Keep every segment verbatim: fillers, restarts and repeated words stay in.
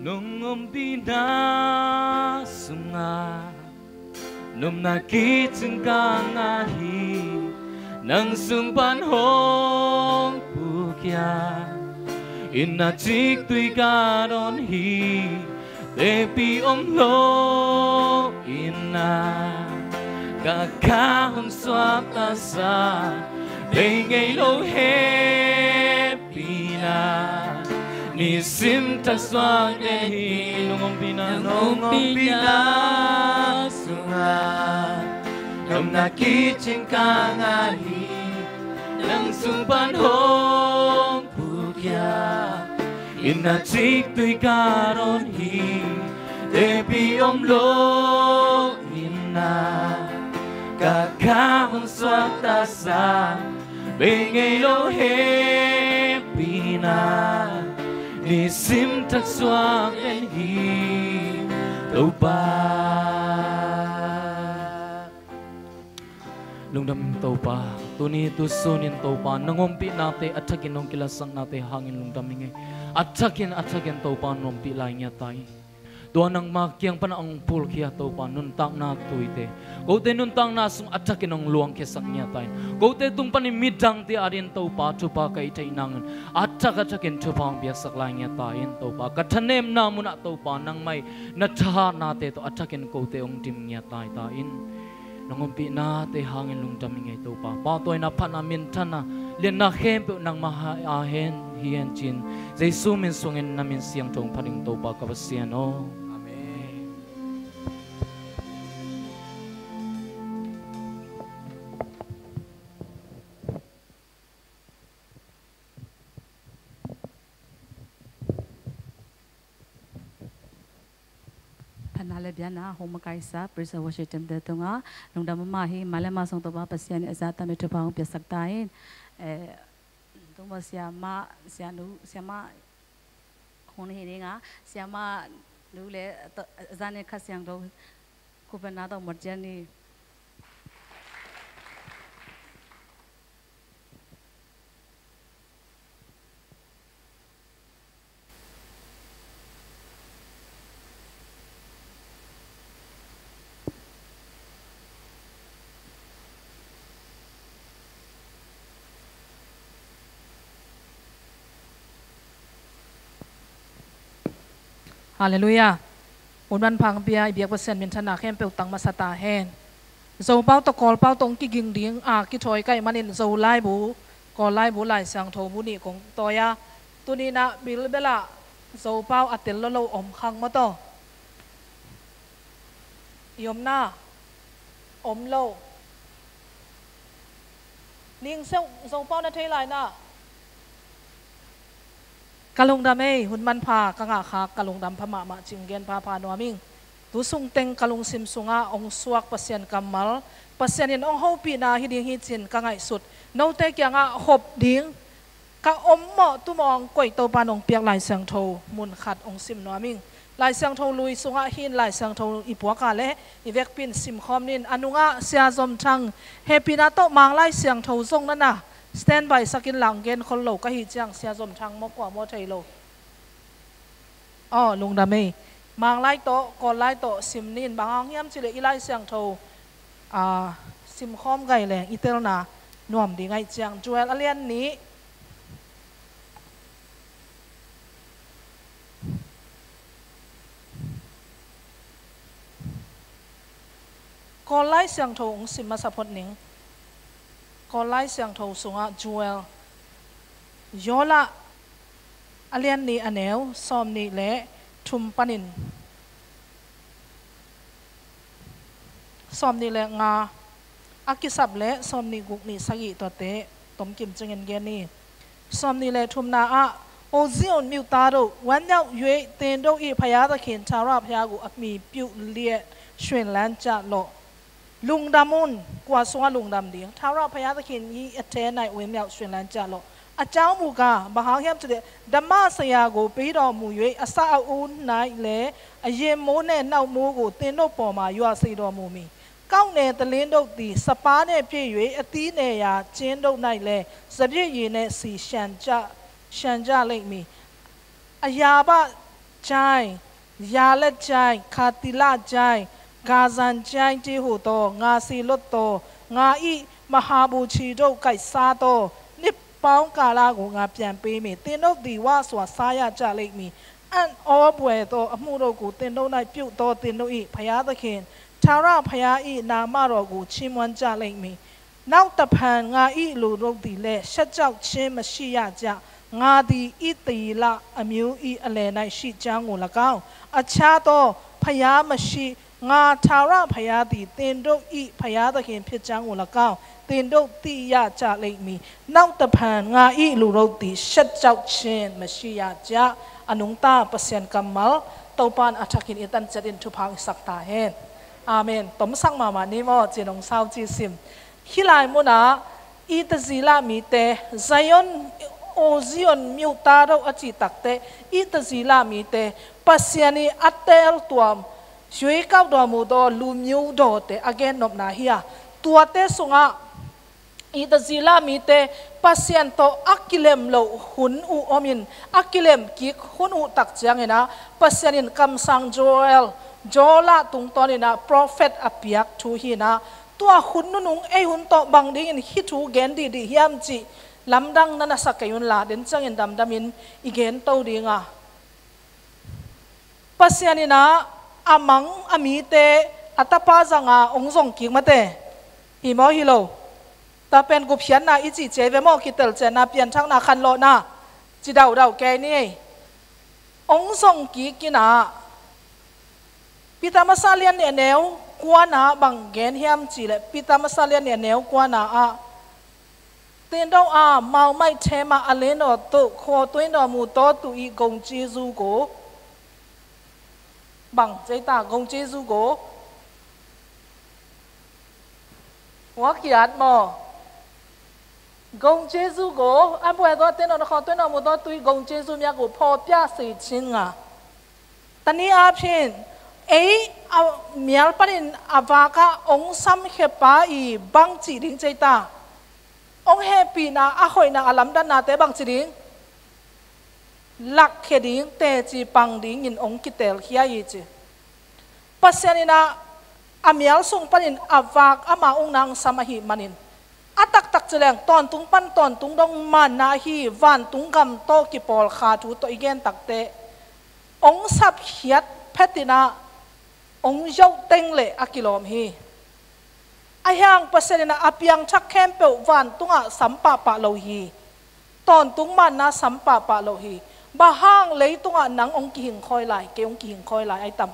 Nong ompihna sungah nopna kicing ka ngah hi. Nang sung pan hong pulkhia, inn ah ciktui ka dawn hi. Tepi om lo inn ah ka kha hong suakta sa, bei ngei lo hehpihna nisim thak suak den hi. Nong ompihna, nong ompihna sungah nopna kicing ka ngah hi. Nang sung pan hong pulkhia, inn ah ciktui ka dawn hi. Tepi om lo inn ah ka kha hong suakta sa, bei ngei lo hehpihna nisim thak suak den hi. Topa, lungdam ing Topa. Tuni tusun in Topa, nang ompihnate a thakin hong kilatsaknate hangin lungdam ing ei. A thakin, a thakin Topa nong ompih lai ngiat ta hi. Tua nangma kiang pana hong pulkhia Topa nuntakna tuite, kote nuntakna sung a thakin hong luangkhiasak ngiat ta in, kote tung panin midangte adingin Topa thupha ka hih theih nangin a thak a thakin thupha hong piaksak lai ngiat ta in Topa. Ka thanemna munah Topa nangmah ii na thahatnate tawh a thakin kote hong dim ngiat lai ta in. Nang ompihnate hangin lungdam ing ei Topa. Pahtawina, phatna, minthanna, liatna khempeuh nangmah a hen hi hen ci-in, Jesu min sungin na min siangtho hong phat ing Topa ka Pasian aw. Amen. Phatna le biakna hong makaihsa praise and worship team te tungah lungdam mahmah hi. Mah le mah sung Topa Pasian in a zahtak mi thupha hong piaksak ta in. Eh, tung maw siamah, sianu, siamah hong na hi ding a, siamah nu le to, a zahtak in Kha Siangtho khutbetna tawh mawk ciat ni. Halleluiah. Hun manpha hong pia i biak Pasian minthanna khempeuh tang masa ta hen. Zopau tawh Kawlpau tawh hong kiging ding a kithawi ka hih manin Zo laibu, Kawl laibu, Lai Siangtho bu nih kong tawi a, tuni-in ah Bilbel ah Zopau a tel lolo om khang maw taw? I om na? Om lo. Ning seuh, Zopau na thei lai na? Ka lungdam ei, hun manpha ka ngah khak, ka lungdam pha mahmah cih hong gen phapha nuam ing. Tu sung teng ka lungsim sungah hong suak Pasian kammal, Pasian in hong hopihna hi ding hi ci-in ka ngaihsut. Note kiangah hop ding, ka ommawh tumawh hong koih Topa in hong piak Lai Siangtho mun khat hong sim nuam ing. Lai Siangtho lui sungah hih Lai Siangtho i puak a leh i vekpi in simkhawm ni in, a nungah Sia Zom Thang hehpihna tawh Mang Lai Siangtho zong na na standby sak inla, hong genkhol lo ka hih ciang, Sia Zom Thang maw, kua maw thei lo. Aw, lungdam ei. Mang lai tawh, Kawl lai tawh sim ni in, bang hang hiam cih leh i Lai Siangtho, aa, simkhawm gai leng i telna nuam ding ahih ciang. Joel a lian nih. Kawl Lai Siangtho hong sim masa phot ning. Kawl Lai Siangtho sungah Joel, Joel ah a lian nih, a neu sawmnih le thum panin sawmnih le nga a kisap le sawmnih guk, nih, sagih tuate tomkim ciangin gen ni. Sawmnih le thumna ah, โอ้ zion မြို့သားတို့၊ ဝမ်းမြောက်၍ သင်တို့၏ ဘုရားသခင် ထာဝရဘုရားကို အမှီပြုလျက် ရွှင်လန်းကြလော့။ Lungdam un. Kua sungah lungdam ding? ထာဝရဘုရားသခင်၏ အထဲ၌ ဝမ်းမြောက် ရွှင်လန်းကြလော့။ အကြောင်းမူကား၊ ဘၣ်ဟန်ဟၢမ်ၸို့ ဓမ္မဆရာကို ပေးတော်မူ၍ အစအဦး၌လည်း အရင်မိုးနှင့် နောက်မိုးကို သင်တို့ပေါ်မှာ ရွာစေတော်မူမည်။ ကောက်နယ်သလင်းတို့သည် စပါးနှင့်ပြည့်၍ အသီးနယ်ရာ ကျင်းတို့၌လည်း စပျစ်ရည်နှင့် ဆီလျှံကြ၊ လျှံကြလိမ့်မည်။ အရာဘၣ် Jai, Yalet Jai, Katila Jai, Gazan Jai Jihu tawh, Nga Silot tawh, Nga i Mahabuchi do Kaisa tawh, Nipau Kala gu Nga Pian Pi Mi, Tino Diwa Sua Saya Ja Lek Mi, An Aw Bue tawh, A Mu Do Gu Tino Nai Piu tawh, Tino i Paya Takin, Tara Paya i Nama Ro Gu Chimuan Ja Lek Mi, Nau taphan nga i lu rok di le, sha chau chin ma shi ya ja, nga di i ti la a miu i a le nai shi chang u la kau. A cha to, phaya ma shi, nga thara phaya di, tin do i phaya ta khin phi chang u la kau. Tin do ti ya cha lek mi, nau taphan nga i lu rok di, sha chau chin ma shi ya ja, a nung ta Pasian kammal, Topan a thakin i tan chet in thupha i sak ta hen. Amen. Tom sak mama ni maw, chin ong sau ci sim. Hih lai munah i tazila mite, Zion, o Zion miuta do a cih takte, i tazila mite, Pasian i a tel tuam, Jacob dawm uh daw, lu miu dawte a gen nopna hi a. Tuate sungah i tazila mite, Pasian tawh a kilem loh hun uh omin, a kilem kik hun uh tak cianginah, Pasian in kamsang Joel, Joel ah tungtawninah prophet a piak thu hinah, tua hun nunung ei hun tawh bang dingin hih thu gen dihdih hiam cih lamdang na na sa kei unla, den ciangin damdamin i gen to dinga. Pasian inah a mang a mite a tapa zanga ong zong kik mate. Hi maw hi lo? Tapen gupkhiatna i cih ciai ve maw, kitelcianna, pianthakna, khanlawhna, ci daudau kei ni. Ong zong kik inah, Pita masa lian nih a neu kuana bang gen hiam cihleh, Pita masa lian nih a neu kuana ah, tin do a mau mai thema a le naw tu khaw tui naw mu taw tu i gong ci zu go. Bang cei ta gong ci zu go. Hua kiat maw? Gong Jesu go, a buai tawh a ten awh na khaw tuai na mu tawh tui Gong Jesu miak uh phaw pia si chin nga. Tani a phin, ei a mial panin a vaka ong sam khe pa i bang ci ding cei ta. Ong hehpihna a hoihna a lamdanna te bang ci ding. Lakkhia ding, teci pang dingin ong kitelkhia hi ci. Pasian inah a mial sung panin a vak ama ung nang sam ahih manin, a taktak cileng tawntung pan tawntung dong manna ahi vantung gam tawh kipawl kha thu tawh i gen takte, ong sapkhiat phet inah ong zoh teng le a kilawm hi. Ahi hang Pasian inah a piangthak khempeuh vantungah sam pahpah lo hi. Tawntung manna sam pahpah lo hi. Bang hang leitungah nang ong kihing khawi lai, kei ong kihing khawi lai ai tam.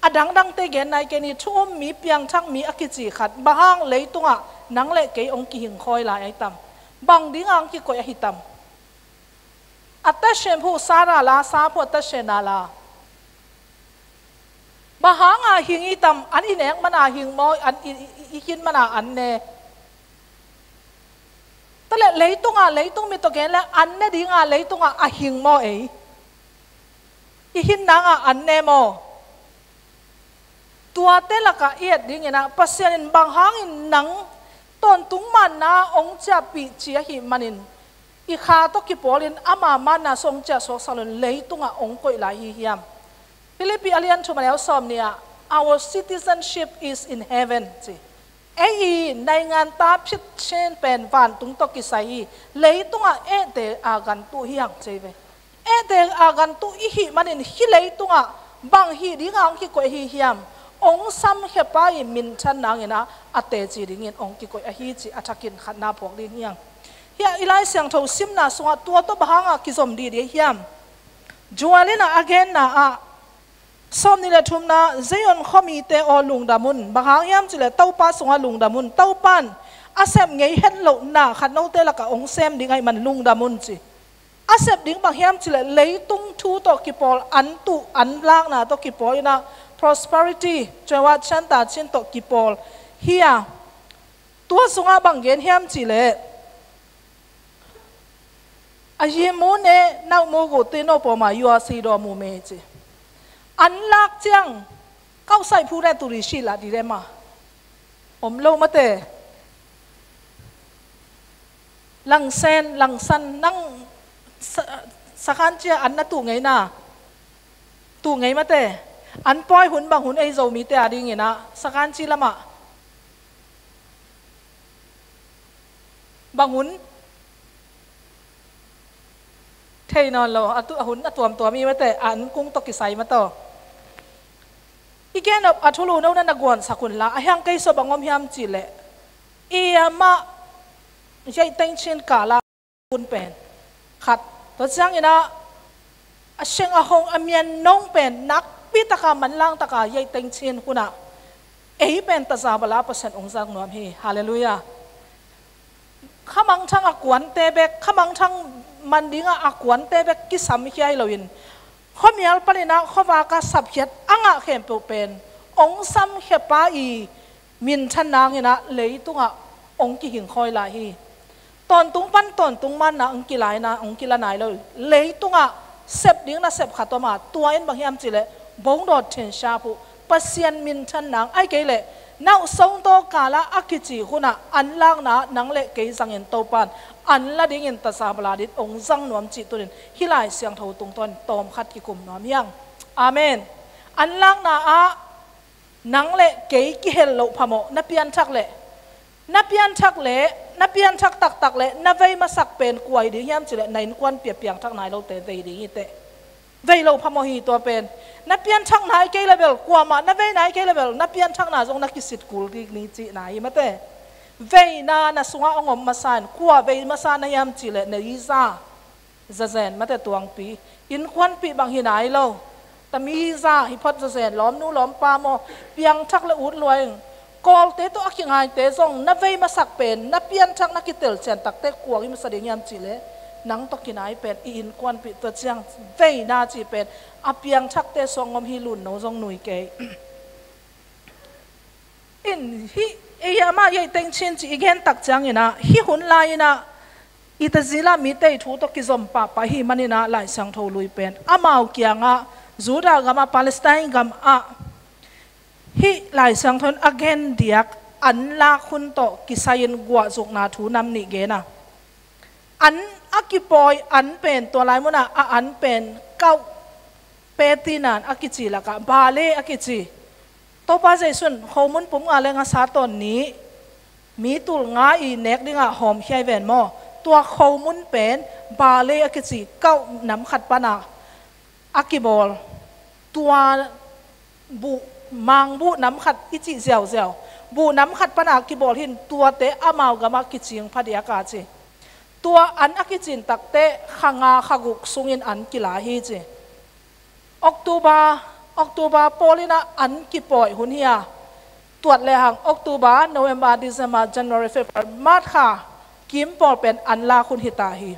A dangdangte gen nai kei ni, thu um mi, piangthak mi a kici khat, bang hang leitungah nang le kei ong kihing khawi lai ai tam. Bang dinga ong kikoih ahi tam. A tasem hu sara la, sa phu a tasena la. Bang hanga hing i tam, an i nek mana hing maw, an i, i, i, i kin mana an ne. Tale leitunga, leitung mi tawh gen le an ne dinga, leitunga a hing maw ei. I hin nanga an ne maw. Tuate laka i et dinginah, Pasian in bang hangin nang tawntung manna ong ciahpih ci ahih manin, i kha tawh kipawlin ama manna sung ong ciah suaksak loin leitungah ong koih lai hi hiam. Philippi a lian thum a neu sawm nih ah, our citizenship is in heaven ci. Ei i naingan ta phit chin pen vantung tawh kisai hi, leitungah ehte a gantuh hiang cei ve. Ehte a gantuh ihih manin hih leitungah bang hih dinga ong kikoih ahi hiam. Ong samkhia pa i minthan nanginah a teci dingin ong kikoih ahi ci a thakin khatna phuak ding hiang. Hiah i Lai Siangtho simna sungah tua tawh bang hanga kizom dihdih hiam. Joel inah a genna ah, sawm nih le thumna, Zion khuamite aw lungdam un. Bang hang hiam cileh Topa sungah lungdam un. Topan a sep ngei het lohna khat note lakah ong sem ding ahih man lungdam un ci. A sep ding bang hiam cileh leitung thu tawh kipawl, an tuh an lakna tawh kipawl inah prosperity, cewa chanta chin tawh kipawl hi a. Tua sungah bang gen hiam cileh, a yi mu ne nau mu gu ti no pawma yua si daw mu me ci. An lak ciang kau sai phu ne tu ri si la di rema. Om lo mate. Langsen, langsan nang sa-, sakhan cia an na tu ngei na. Tu ngei mate, an pawi hun bang hun ei Zomite a dingin ah, sakanci lamah bang hun thei nawn lo, a tu, a hun a tuamtuam i mate, an kung tawh kisai mataw. I gen nop a thulu no na na guansak hun la, a hiang kei so bang om hiam cih leh, i amah Yaiteng Chin kala hun pen khat. Tua ciangin ah, a seng a hong a mian nong pen nakpi taka manlang taka Yaiteng Chin hunah ei pen tazabala Pasian ong zak nuam hi. Halleluiah. Khamangthang a kuante bek, khamangthang man dinga a kuante bek kisam hiai loin, khuamial panin ah khuavaka sapkhiat a ngah khempeuh pen ong samkhia pa i minthan nangin ah leitungah ong kihing khawi lai hi. Tawntung pan tawntung manna ong kilai na, ong kila nai lo. Leitungah sep ding nasep khat om a, tua in bang hiam cih leh, bongdawt thensiap uh, Pasian minthan nang, ahih kei leh, nauhsong tawh kala a kici hunah an lakna nang le kei zangin Topan an la dingin tazabala ding ong zang nuam cih tunin hih Lai Siangtho tungtawnin tawmkhat kikum nuam hiang. Amen. An lakna ah nang le kei kihel loh phamawh, na pianthak leh, na pianthak leh, na pianthak taktak leh, na vei masak pen kua hi ding hiam cih leh, na innkuanpi a piangthak nai lote vei ding hi teh. Vei lo phamawh hi tua pen. Na pianthak nai kei leh bel, kuamah na vei nai kei leh bel, na pianthakna zong na kisit kul ding ni cihna hi mate. Veina na sungah ong om masa in, kua vei masa na hiam cih leh, na iza. Zazen mate tuangpi, innkuanpih bang hi nai lo. Tami iza hi phot zazen, lawmnu lawmpa maw, piangthak le ut lua ing. Kawlte tawh a kingaite zong na vei masak pen, na pianthak na kitel cian takte kua hi masa ding hiam cih leh, nang tawh kinai pen i innkuanpih, tua ciang veina cih pen a piangthakte suang om hi, lun no zong nui kei. In hih, ei amah Yaiteng Chin cih i gen tak ciangin ah, hih hun lai-in ah, Itazila mite thu tawh kizom pahpah ahih manin ah, Lai Siangtho lui pen amau kiangah, Judah gamah, Palestine gamah, hih Lai Siangtho in a gen diak an lak hun tawh kisai-in guahzukna thu nam nih gen a. An a kipawi an pen, tua lai munah a an pen kauh peti nan a kici lakah Bale a kici. Topa Jesu in khomun pum nga le ngasa tawn nih mi tul nga i nek dingah hawmkhia hi ven maw. Tua khomun pen Bale a kici kauh nam khat pana a kibawl. Tua buh, mangbuh nam khat i cih ziauziau, buh nam khat pana a kibawl hi in, tuate amau gamah kicing phadiak a ci. Tua an a kicin takte kha nga kha guk sungin an kila hi ci. October, October pawl in ah an kipawi hun hi a, tuat lehang October, November, December, January, February, March kha kim pawl pen an lak hun hi ta hi.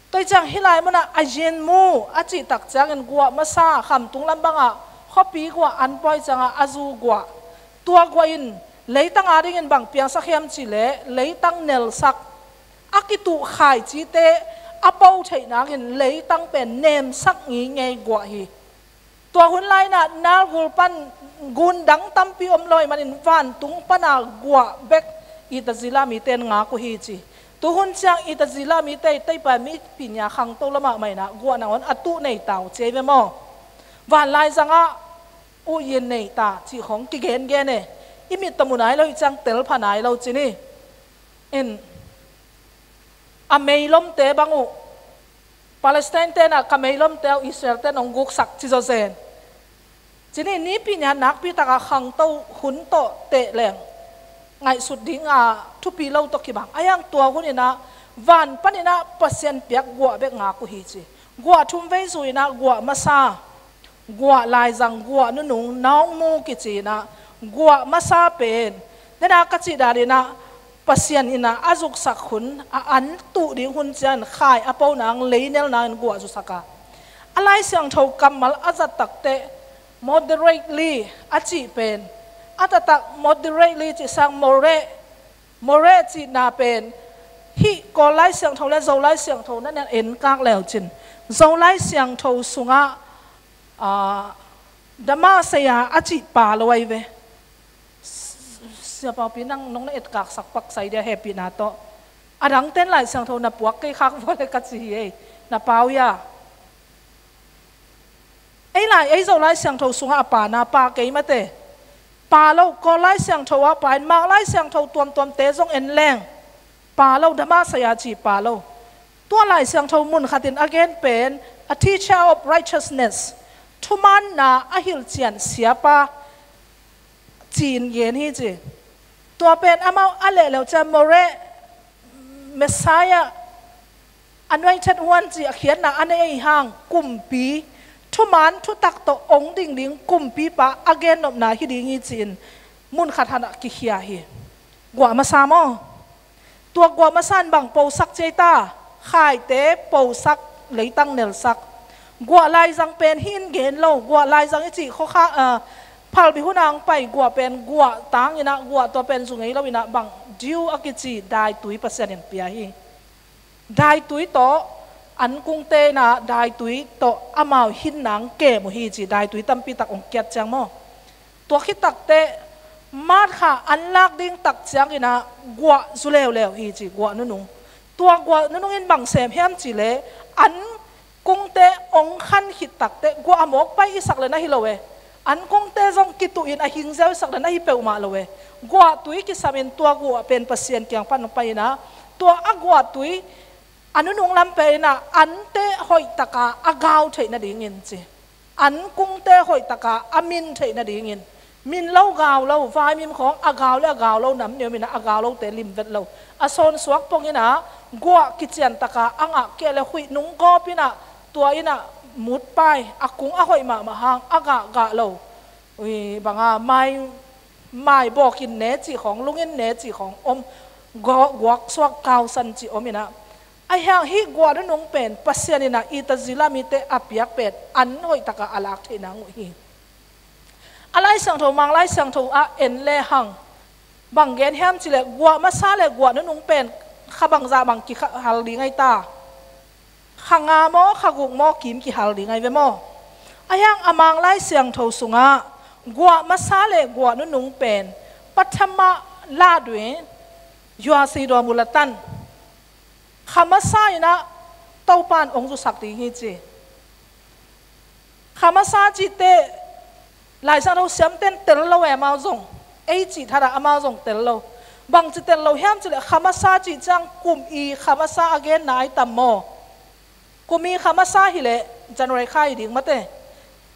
Tua ciang hih lai munah a yin mu a cih tak ciangin guah masa, khamtung lam bangah khuapi guah an pawi ciangah a zu guah. Tua guah in leitang a dingin bang piangsak hiam cih leh, leitang nelsak, a kituh khaicite a po theih nangin leitang pen nemsak ngingei guah hi. Tua hun lai-in ah nalgul pan gun dang tampi om lo ahih manin vantung pana guah bek Itazila mite in ngak uh hi ci. Tu hun ciang Itazila mite i teipa mi pinya khangto lamah mah in ah guah nangawn a tuh nei ta uh ci ei ve maw. Vanlaizangah uh yin nei ta cih khong kigengen e. I mit tawh mu nai lo, hih ciang tel pha nai lo ci ni. In a meilomte bang uh, Palestine-te in ah ka meilomte uh Israel-te in hong guksak ci zawzen. Ci ni, nipi nia nakpi takah khangto hun tawh teh leng ngaihsut ding a thupi lo tawh kibang. A hiang tua hun in ah van panin ah Pasian piak guah bek ngak uh hi ci. Guah thum vei zui in ah guah masa, guah laizang, guah nunung, nawngmu kici in ah guah masa pen, nena ka cih dan in ah Pasian in ah a zuksak hun, a an tuh ding hun ciang khai a po nang, lei nel nangin guah zusak a. A Lai Siangtho kammal a zat takteh moderately a cih pen, a taktak moderately cih sang more, more cihna pen hih Kawl Lai Siangtho le Zo Lai Siangtho na en kak leu cin, Zo Lai Siangtho sungah, ah, dama saya a cih pa lo ahi ve. Sia Paupi, nang nong na etkaksak pak sai dia hehpihna tawh. A dangten Lai Siangtho na puak kei khak vua le ka ci hi ei. Na pau ia. Ei lai, ei Zo Lai Siangtho sungah a pana pa kei mate. Pa lo, Kawl Lai Siangtho ah pa in, Mark Lai Siangtho tuamtuamte zong en leng pa lo, Dhammasaya ci pa lo. Tua Lai Siangtho mun khatin a gen pen a teacher of righteousness, thumaanna a hilhcian siapa ci-in gen hi ci. Tua pen amau a lehleuh ciang Moreh, Messiah, Anointed One ci a khiatna a nei hang kumpi, thumaan thutak tawh ong dingding kumpipa a gennopna hi ding hi ci-in mun khat hanah kikhia hi. Guah masa maw? Tua guah masa in bang posak ci ei ta? Khaite posak, leitang nelsak. Guah laizang pen hih in gen lo, guah laizang i cih khua kha, ah, phalbi hun a hong pai guah pen guah tang inah, guah tua pen zu ngei lo inah, bang dew a kici daitui Pasian in pia hi. Daitui tawh an kungte inah, daitui tawh amau hinna hong kem uh hi ci, daitui tampi tak hong kiat ciang maw? Tua khit takteh, Martha an lak ding tak ciang inah guah zu leuleu hi ci, guah nunung. Tua guah nunung in bang sem hiam cih leh, an kungte ong khan khit takteh, guah a mawk pai i sak le na hi lo e. An kungte zong kituh in a hing ziau i sak le na hi peuhmah lo e. Guahtui kisam in tua guah pen Pasian kiang pan pai inah, tua a guahtui a nunung lam pen inah ante hoih taka a gau theih nadingin ci. An kungte hoih taka a min theih nadingin. Min lo gau lo, vaimim khawng a gau le a gau lo nam ni om inah, a gau lote lim vet lo. A sawnsuak pong inah guah kician taka a ngah kei le huih nung gawp inah, tua inah mut pai, a kung a hoih mahmah hang a gah gah lo. Ui, banga mai, mai bawkin ne cih khawng, lungin ne cih khawng om, gua-, guak suak kausan cih om inah. Ahi hang hih guah nunung pen Pasian inah itazila mite a piak pen an hoih taka a lak theih nang uh hi. A Lai Siangtho, Mark Lai Siangtho ah en le hang bang gen hiam cih leh, guah masa le guah nunung pen kha bangzah bang kihal ding ahi ta? Kha nga maw, kha guk maw, kim kihal ding ahi ve maw? Ahi hang a Mark Lai Siangtho sungah guah masa le guah nunung pen pathama ladui yuasi dua mulatan. Kha masa inah Topa in ong zusak ding hi ci. Kha masa cihte Lai Siangtho siamten tel lo e, amau zong. Ei cih thadah amau zong tel lo. Bangci tel lo hiam cih leh, kha masa cih ciang kum i kha masa a genna ahi tam maw? Kum i kha masa hi leh January kha hi ding mate.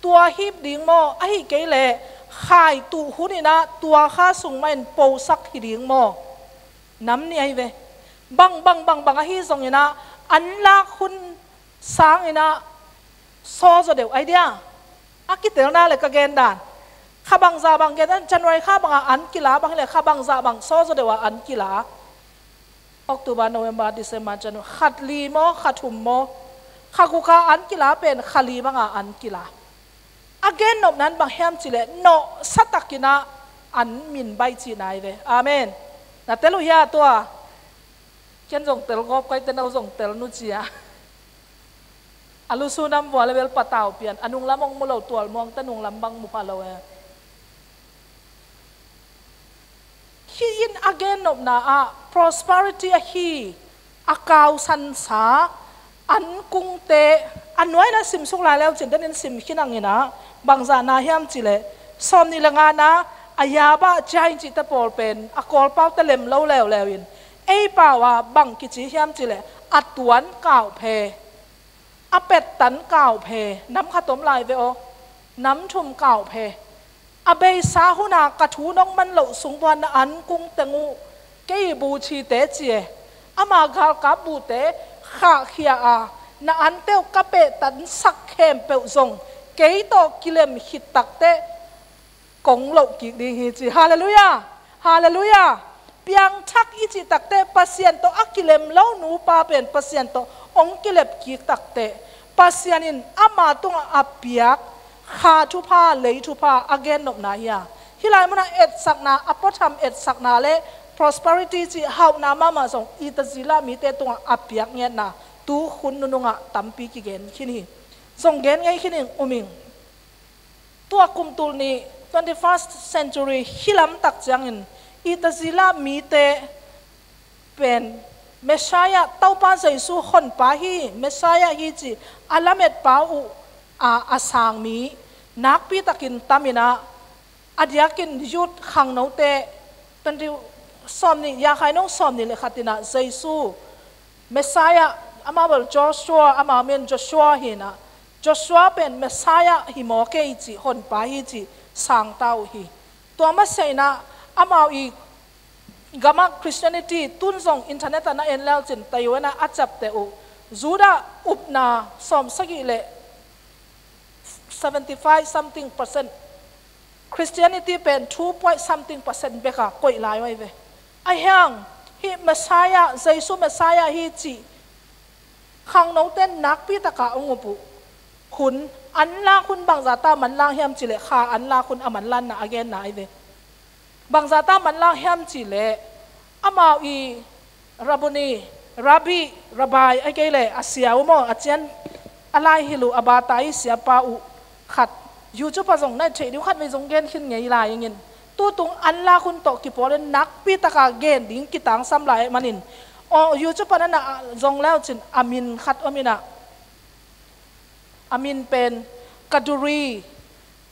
Tua hip ding maw? Ahi kei leh khai tuh hun inah tua kha sung mah in posak hi ding maw? Nam ni ahi ve. Bang, bang, bang, bang ahi zong inah an lak hun sang inah saw zaw deuh ahi dia. A kitelna le ka gen dan. Kha bangzah bang gen dan, January kha banga an kila bang hi leh kha bangzah bang saw zaw deuh a an kila. October, November, December, January, kha li maw, kha thum maw? Kha guk a an kila pen kha li banga an kila. A gennopna in bang hiam cih leh, nawhsa tak inah an min baih cihna ahi ve. Amen. Na tel uh hia tua? Ken zong tel gawp kei, te no zong tel nu cia. A lusu nam vua le bel patau pian, a nunglam hong mu lo, tual muang te nunglam bang mu pha lo e. Hih in a gennopna ah prosperity ahi, a kausansa, an kungte, a nuai na simsuk lai leu cin den in sim khin ang inah, bangzah na hiam cih leh, sawm nih le nga na, a yabah jain cihte pawl pen, a Kawlpau te lem lo leuleu in, ei pau a bang kici hiam cih leh, a tuan kauh phe, a pettan kauh phe, nam khat om lai ve aw, nam thum kauh phe. A beisa huna ka thu nong man loh sung tua na an kung teng uh kei buchite ci e. Ama galkap buhte khahkhia a, na ante uh ka pehtansak khempeuh zong kei tawh kilem khit takteh kong loh kik ding hi ci. Halleluiah! Halleluiah! Piangthak i cih takteh Pasian tawh a kilem lo nupa pen Pasian tawh hong kilep kik takteh Pasian in ama tungah a piak kha thupha, lei thupha a gennopna hi a. Hih lai munah etsakna, a puatham etsakna le prosperity cih hauhna mahmah zong i Tazila mite tungah a piak ngiatna tu hun nunungah tampi kigen khin hi. Zong gen ngei khin ing, um ing. Tua kum tul nih, twenty-first century, hih lamtak ciangin i Tazila mite pen Messiah, Topa Jesu honpa hi, Messiah hi ci a lametpa uh a, a sang mi nakpi takin tam in ah, a diakin youth khangnote twenty, sawmnih, yakhai nong sawmnih le khat in ah Jesu Messiah, amau bel Joshua, amau min Joshua hi in ah, Joshua pen Messiah hi maw kei cih, honpa hi cih sang ta uh hi. Tua masa in ah amau i gamah Christianity tun zong internet ah na en le cin, tayo in ah a ciapteh uh, Judah upna sawmsagih le seventy five something percent, Christianity pen two point something percent bek a koih lai uh ahi ve. Ahi hang hih Messiah, Jesu Messiah hi cih khangnote nakpi taka hong up uh hun, an lak hun bangzah ta manlang hiam cih leh, kha an lak hun a manlanna a genna ahi ve. Bangzah ta manlang hiam cih leh, amau i Rabboni, Rabbi, Rabbi, a kei leh a sia uh maw, a cian a lai hilh uh, a bata i siapa uh khat, YouTube ah zong na theih ding uh, khat vei zong gen khin ngei lai ing in. Tutung an lak hun tawh kipawl in nakpi taka gen ding kitangsam lai ahih manin, aw, YouTube ah na na zong le uh cin, a min khat om in ah, a min pen Kaduri,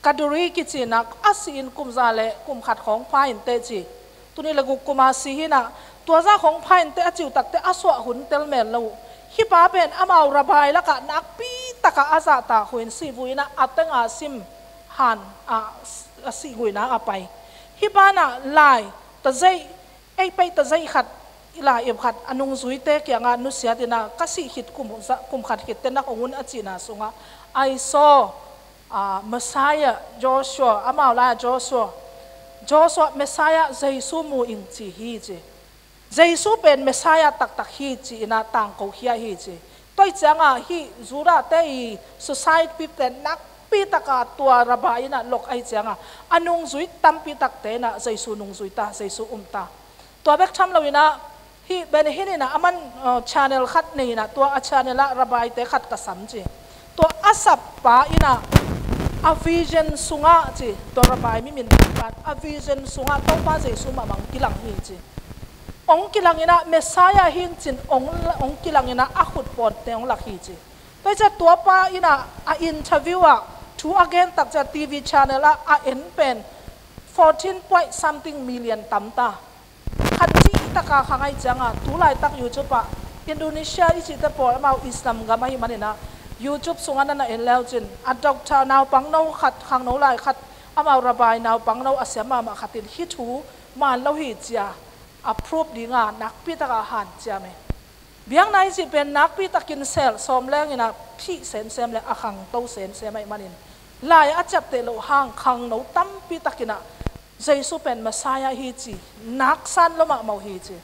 Kaduri kici in ah, a si in kum za le kum khat khawng pha in teh ci. Tul nih le guk kum a si hi in ah, tua zah khawng pha in teh a ci uh takteh a suah hun tel mel lo uh. Hih pa pen amau Rabbi lakah nakpi taka a zahtak hun, sihvui in ah a teng a sim han a, a sihvui in ah a pai. Hih pa in ah lai tazeih, ei peih tazeih khat, lai ip khat, a nungzuite kiangah nusiat in ah, ka sih khit kum za, kum khat khit teh na hong un, a cihna sungah, I saw, ah, Messiah, Joshua, amau lai-ah Joshua, Joshua, Messiah Jesu mu ing ci hi ci. Jesu pen Messiah taktak hi ci in ah tangko khia hi ci. Tua ahih ciangah hih Judah te i society te nakpi taka tua Rabbi in ah lok ahih ciangah, a nungzui tampi takte in ah Jesu nungzui ta, Jesu um ta. Tua bek tham lo in ah, hih Benny Hinn in ah aman, uh, channel khat nei in ah, tua a channel ah Rabbi te khat ka sam ci. Tua a sap pa in ah a vision sungah ci, tua Rabbi mi min pan a vision sungah Topa Jesu mahmah hong kilang hi ci. Hong kilang in ah Messiah hi in cin hong, hong kilang in ah a khut pawngte hong lak hi ci. Tua ahih ciang tua pa in ah a interview ah, thu a gen tak ciang T V channel ah a en pen fourteen point something million tam ta. Khat cih taka khang ahih ciangah, tu laitak YouTube ah, Indonesia i cihte pawl amau Islam gam ahih manin ah, YouTube sungah na na en le uh cin, a doctor naupangno khat, khangno lai khat, amau Rabbi naupangno a siam mahmah khat in hih thu man lo hi ci a, a proof ding a nakpi taka hanciam hi. Biakna i cih pen nakpi takin sel sawm leng in ah phih semsem le a khangto semsem ahih manin, lai a ciapteh loh hang khangno tampi tak in ah Jesu pen Messiah hi ci, naksan lo mahmah uh hi ci.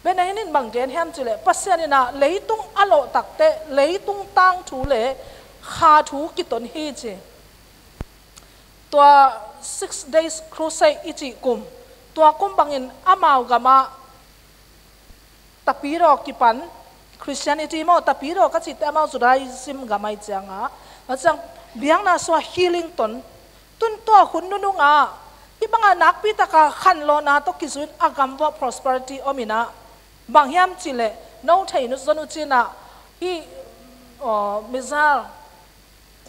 Benny Hinn in bang gen hiam cih leh, Pasian in ah leitung a lawh takteh leitung tangthu le kha thu kiton hi ci. Tua Six Days Crusade i cih kum, tua kum bangin amau gamah Tapidaw kipan, Christianity maw, Tapidaw ka cihte amau Judaism gam ahih ciangah, a ciang biakna sungah healing ton. Tun tua hun nunung ah hih bangah nakpi taka khanlawhna tawh kizui in a gam vuah prosperity om in ah, bang hiam cih leh, no thei nut zon uh cin ah, hih, aw, missile,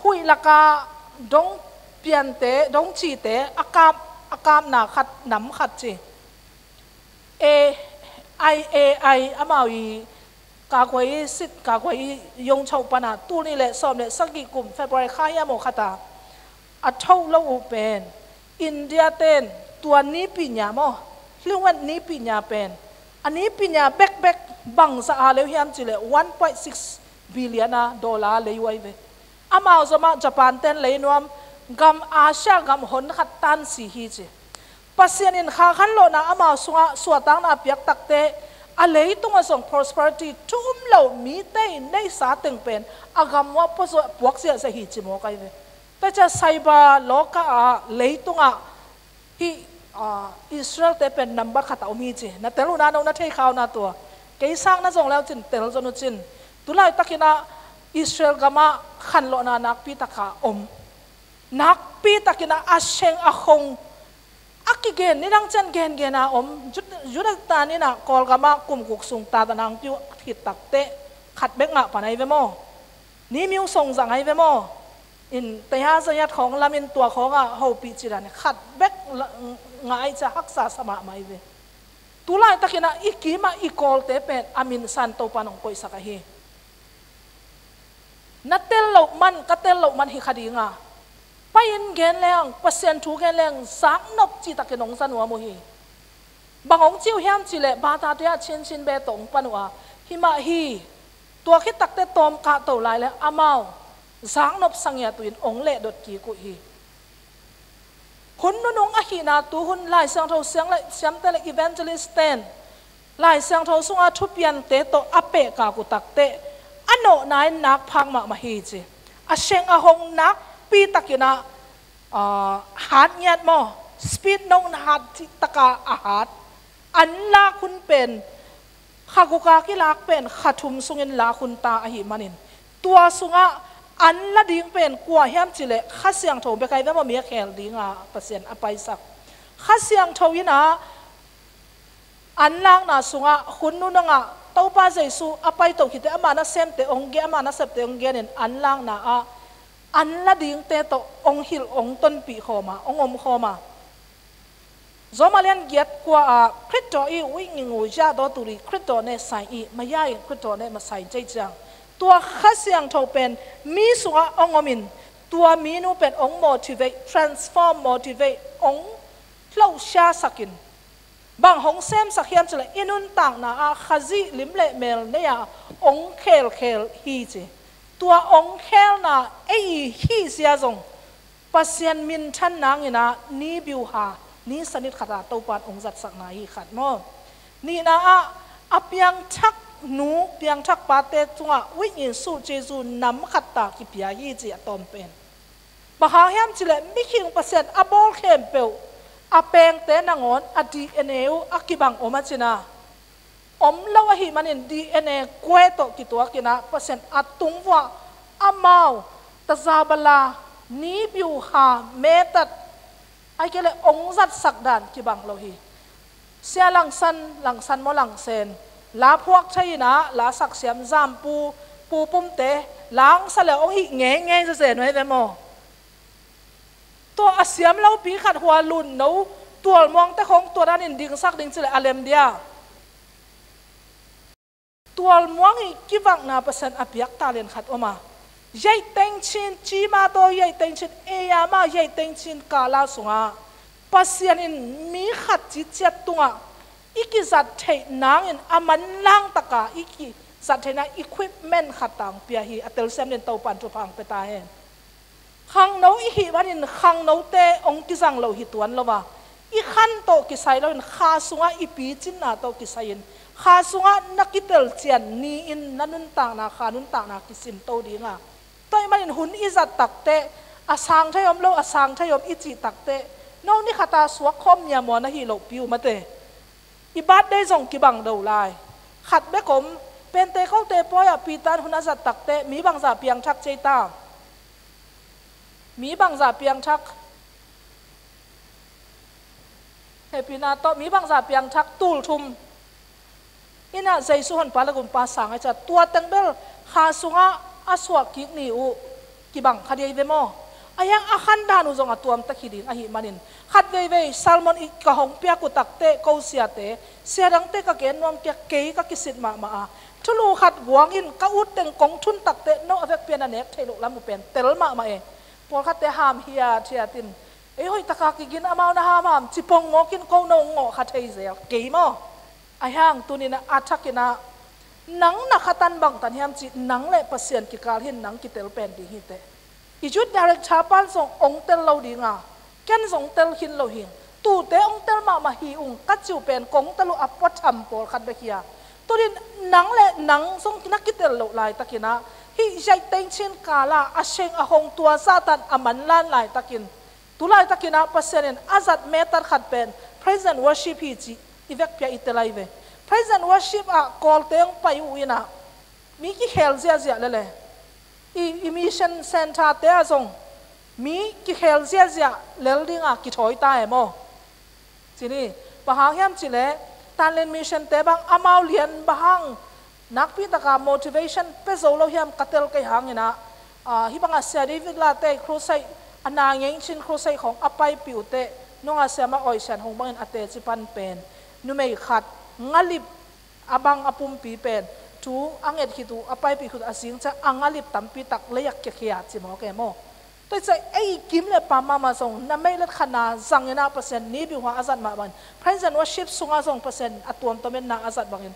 huih lakah dong piante, dong cite a kap, a kapna khat, nam khat ci. A I A I amau i kaguai sit, kaguai yongcho pan ah, tul nih le sawm le sagih kum February kha hiam aw khat ah, a thoh lo uh pen India ten tua nipi nya maw, hluan nipi nya pen, a nipi nya bekbek bangzah a lei uh hiam cih leh one point six billion a dollar lei uh ahi ve. Amau zomah Japan ten lei nuam, gam Asia gam hon khat tan si hi ci. Pasian in kha khanlawhna amau sungah suahtakna a piak takteh, a leitungah zong prosperity thu um lo, mite in neihsa teng pen a gam uah puakzia zia hi ci mawk ahi ve. Tua ciang cyber loka ah leitungah hih, ah, Israel te pen number khat a om hi ci. Na tel uh na, no na thei khau na tua. Kei sang na zong le uh cin tel zon uh cin. Tu laitak in ah Israel gamah khanlawhna nakpi taka om. Nakpi takin ah a seng a khong a kigen, nidang ciang gengen a om. Jud-, Judah tan in ah Kawlgam ah kum guk sung tat a nangpi uh khit takteh khat bek ngah pan ahi ve maw? Ni myo song zang ahi ve maw? in taya zayat khawng lamin tua khawngah hopih cidan khat bek la-, ngah ai cia haksa sa mahmah hi ve. Tulaitakinah i kimah i kawlte pen a minsan Topan hong koihsak ahi. Na tel loh man, ka tel loh man hi kha dinga, pai-in gen leng, Pasian thu gen leng, zaknop cihtakin hong za nuam uh hi. Bang hong ci uh hiam cihleh, batate ah chinchin be tawh hong pan uh a, hi mah hi. Tua khit takte tawm kahto lai le amau zaknop sa ngiat uh in hong lehdot kik uh hi. Hun nunung ahihna tuhun Lai Siangtho siang le siamte le evangelist ten Lai Siangtho sunga thupiante tawh a pehkak uh takte a nawhna in nak phak mahmah hi ci. A seng a hong nakpi takinah, ah, hat ngiat maw, speed no hat cih taka a hat. An lak hun pen kha guka kilak pen kha thum sungin lak hun ta ahih manin, tua sungah an la ding pen kua hiam cihleh Kha Siangtho bek ahi ve maw, mi a khel dinga Pasian a paisak. Kha Siangtho inah an lakna sungah hun nunungah Topa Jesu a paito khite ama nasemte hong gen, ama nasepte hong genin an lakna ah an la dingte tawh hong hilh, hong tonpih khawm a, hong om khawm a. Rom a lian giat kua ah, คริสต์တော်၏ဝိညာဉ်ကိုရသောသူသည် ခရစ်တော်နှင့်ဆိုင်၏၊ မရရင် ခရစ်တော်နှင့်မဆိုင်ကြ။ ကျမ်း။ Tua Kha Siangtho pen mi sungah hong omin, tua mi nu pen hong motivate, transform, motivate, hong hlohsiasakin, bang hong semsak hiam cihleh i nuntakna ah Khazih lim le mel nei-a hong khelkhel hi ci. Tua hong khelna ei i hih zia zong Pasian minthan nanginah ni biuha, ni sanit khata Topan hong zatsakna hi khat maw. Nihna ah a piangthak nu, piangthak pate tungah วิญญาณบริสุทธิ์ Jesu nam khat ta kipia hi ci a tawm pen. Bang hang hiam cihleh mikhing Pasian a bawl khempeuh a pengte nangawn a D N A uh a kibang om a cina. Om lo ahih manin D N A kue tawh kituakinah Pasian a tung vuah amau tazabala, ni biuha, metat, ai kei le hong zatsak dan kibang lo hi. Sia Langsan, Langsan maw Langsen, la phuak thei inah la saksiam Zampu, Pu Pumte, langsa le hong hih ngeingei zazen uh ahi ve maw. Tua a siam lopi khat hua lunno, Tualmuangte khawng tua danin dingsak ding cileh a lem dia. Tualmuang i kivakna Pasian a piak talent khat om a. Yaih tengchin, cima taw yaih tengchin, eyama yaih tengchin kala sungah Pasian in mi khat citciat tungah i kizat theih nangin a manlang taka i kizat theihna equipment khat tang pia hi. A telsiam din Topan thupha hong pia ta hen. Khangno i hih manin khangnote hong kizang lo hi tuan lo a, i khan tawh kisai loin kha sungah i picinna tawh kisai-in kha sungah na kitelcian ni-in na nuntakna, kha nuntakna kisinto dinga. Tua ahih manin hun i zat takte, a sang thei om lo, a sang thei om i cih takte, no ni khata suak khawm miamua na hih lohpi uh mate. I birthday zong kibang do lai. Khat bek om, Pentecost pawi-ah Peter in hun a zat takte mi bangzah piangthak cei ta? Mi bangzah piangthak? Hehpihna tawh mi bangzah piangthak? Tul thum. Innah Jesu honpa le gumpa sang a cia, tua teng bel kha sungah a suah kik ni uh kibang kha ding hi ve maw? A hiang a khan dan uh zong a tuamta hi ding ahih manin, khat veivei sermon i ka hong piak uh takte, ko siate, sia dangte ka gen nuam kei a, kei ka kisit mahmah a, thulu khat guang in ka ut teng kong thun takte no a vekpi-a na nek theih loh lam uh pen tel mahmah e. Pawlkhatte ham hiathiat in, ei hoih taka kigin, amau na hamham ci pongmawk in ko no ngawh kha thei zel kei maw? A hiang tuninah a thakinah nang na khatan bangtan hiam cih nang le Pasian kikal hin nang kitel pen ding hi teh. I youth director pan zong hong tel lo dinga, ken zong tel khin lo hing. Tute hong tel mahmah hi ung ka ci uh pen kong tel uh a puatham pawlkhat bek hi a. Tunin nang le nang zong na kitel loh laitakinah hih yaih tengchin kala a seng a hong tua zahtan a manlan laitakin, tu laitakinah Pasian in a zat metat khat pen praise and worship hi cih i vekpi-a i tel ahi ve. Praise and worship ah Kawlte hong pai uh inah mi kikhel ziahziah lele. I, i mission centre-te ah zong mi kikhel ziahziah lel dinga kithawi ta e maw? Cini, bang hang hiam cihleh, Tanlin mission-te bang amau lian bang hang nakpi taka motivation pia zo lo hiam ka tel kei hanginah, Ah, hih bangah Sia David Late crusade, a na ngei cin crusade khawng a paipih uh teh, nungah Sia Mah Oi Sian Hong bangin a teci pan pen numei khat, ngalip a bang a pumpi pen, thu a nget khit uh, a paipih khit uh a zing ciang a ngalip tampi tak lei ah kiakhia ci mawk e maw. Tua ciang ei kim le pam mahmah zong, na meilet khat na zangin ah Pasian ni biuha a zat mah bangin, praise and worship sungah zong Pasian a tuamtuam in na a zat bangin,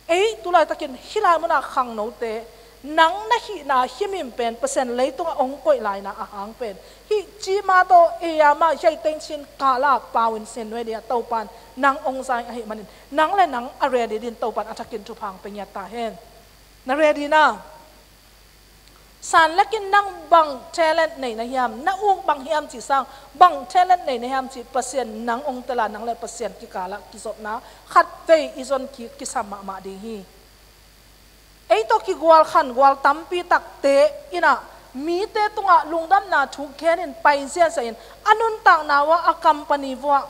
ei tulaitakin hih lai munah khangnote, nang na hihna himhim pen Pasian leitungah hong koih laina a hang pen, hih cima tawh ei a mah hiaiteng cin kala pau in sin nuai dia Topan nang hong zai ahih manin, nang le nang a ready din Topan a thakin thupha hong pia ngiat ta hen. Na ready na? Sanlakin nang bang talent nei na hiam, na uk bang hiam cih sang, bang talent nei na hiam cih Pasian nang hong tela, nang le Pasian kikalah kizopna khatvei i zon kik kisam mahmah ding hi. Ei tawh kigual khangual tampi takte in ah mite tungah lungdamna thu genin pai ziahziah in, a nuntakna uah, a company uah,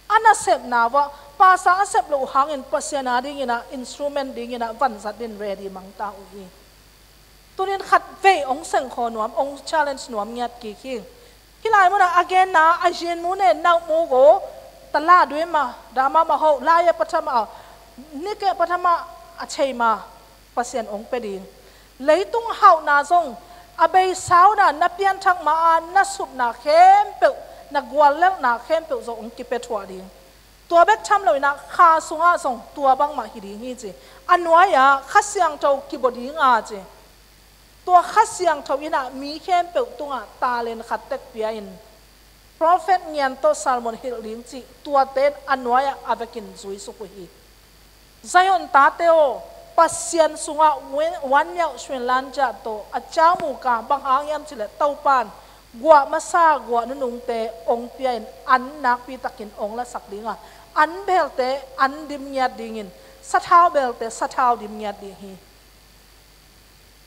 a nasepna uah, pasa a sep loh hangin Pasian a dingin ah instrument dingin ah vanzat din ready mang ta uh hi. Tunin khatvei hong sengkhaw nuam, hong challenge nuam ngiat kik hi. Hih lai munah a genna, a zinmu ne naukmu go, tala duima, dama maho, laya pathama, nike pathama, a cheima, Pasian hong pia ding. Leitung hauhna zong, a beisa un ah na pianthak ma-a na supna khempeuh, na guallelhna khempeuh zong hong kipia thuah ding. Tua bek tham loin ah kha sungah zong tua bangmah hi ding hi ci. A nuai-ah Kha Siangtho kibua ding a ci. Tua Kha Siangtho in ah mi khempeuh tungah talent khat tek pia in, prophet ngian tawh sermon hilh ding cih tuate in a nuai-ah a vekin zuisuk uh hi. Zion tate aw, Pasian sungah wen-, wan niauh suin lan ciah tawh a ciau mu ka bang hang hiam cih leh Topan guah masa guah nunungte hong pia in an nakpi takin hong lasak ding a, an belte an dim ngiat dingin, sathau belte sathau dim ngiat ding hi.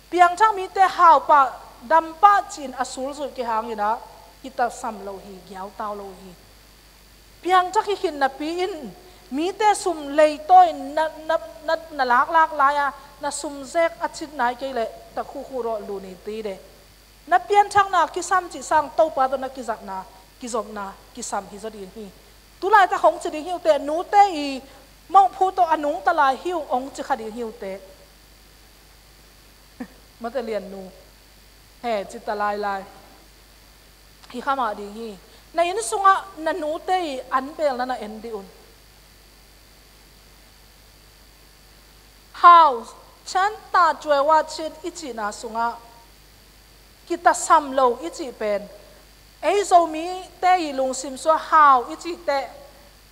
Piangthak mite hau pah dam pah ci-in a sulzui kihangin ah kitasam lo hi, giautau lo hi. Piangthak hi khin napi in mite sum leitawi na, na, na, na laklak lai-a na sum zek a cit nai kei leh takhuh khuh rawh lu ni ti de. Na pianthakna kisam cih sang Topa tawh na kizatna, kizopna kisam hi zaw ding hi. Tulaitak hong ci ding hi uh teh, nute i mawhphu tawh a nungta lai hi uh hong ci kha ding hi uh teh. Mate liannu he cita lailai hi kha mah ding hi. Na inn sungah na nute i an belna na en dih un. Hau, chan ta cuai wa chin i cihna sungah kitasam lo i cih pen, ei Zomite i lungsim sua hau i cih teh,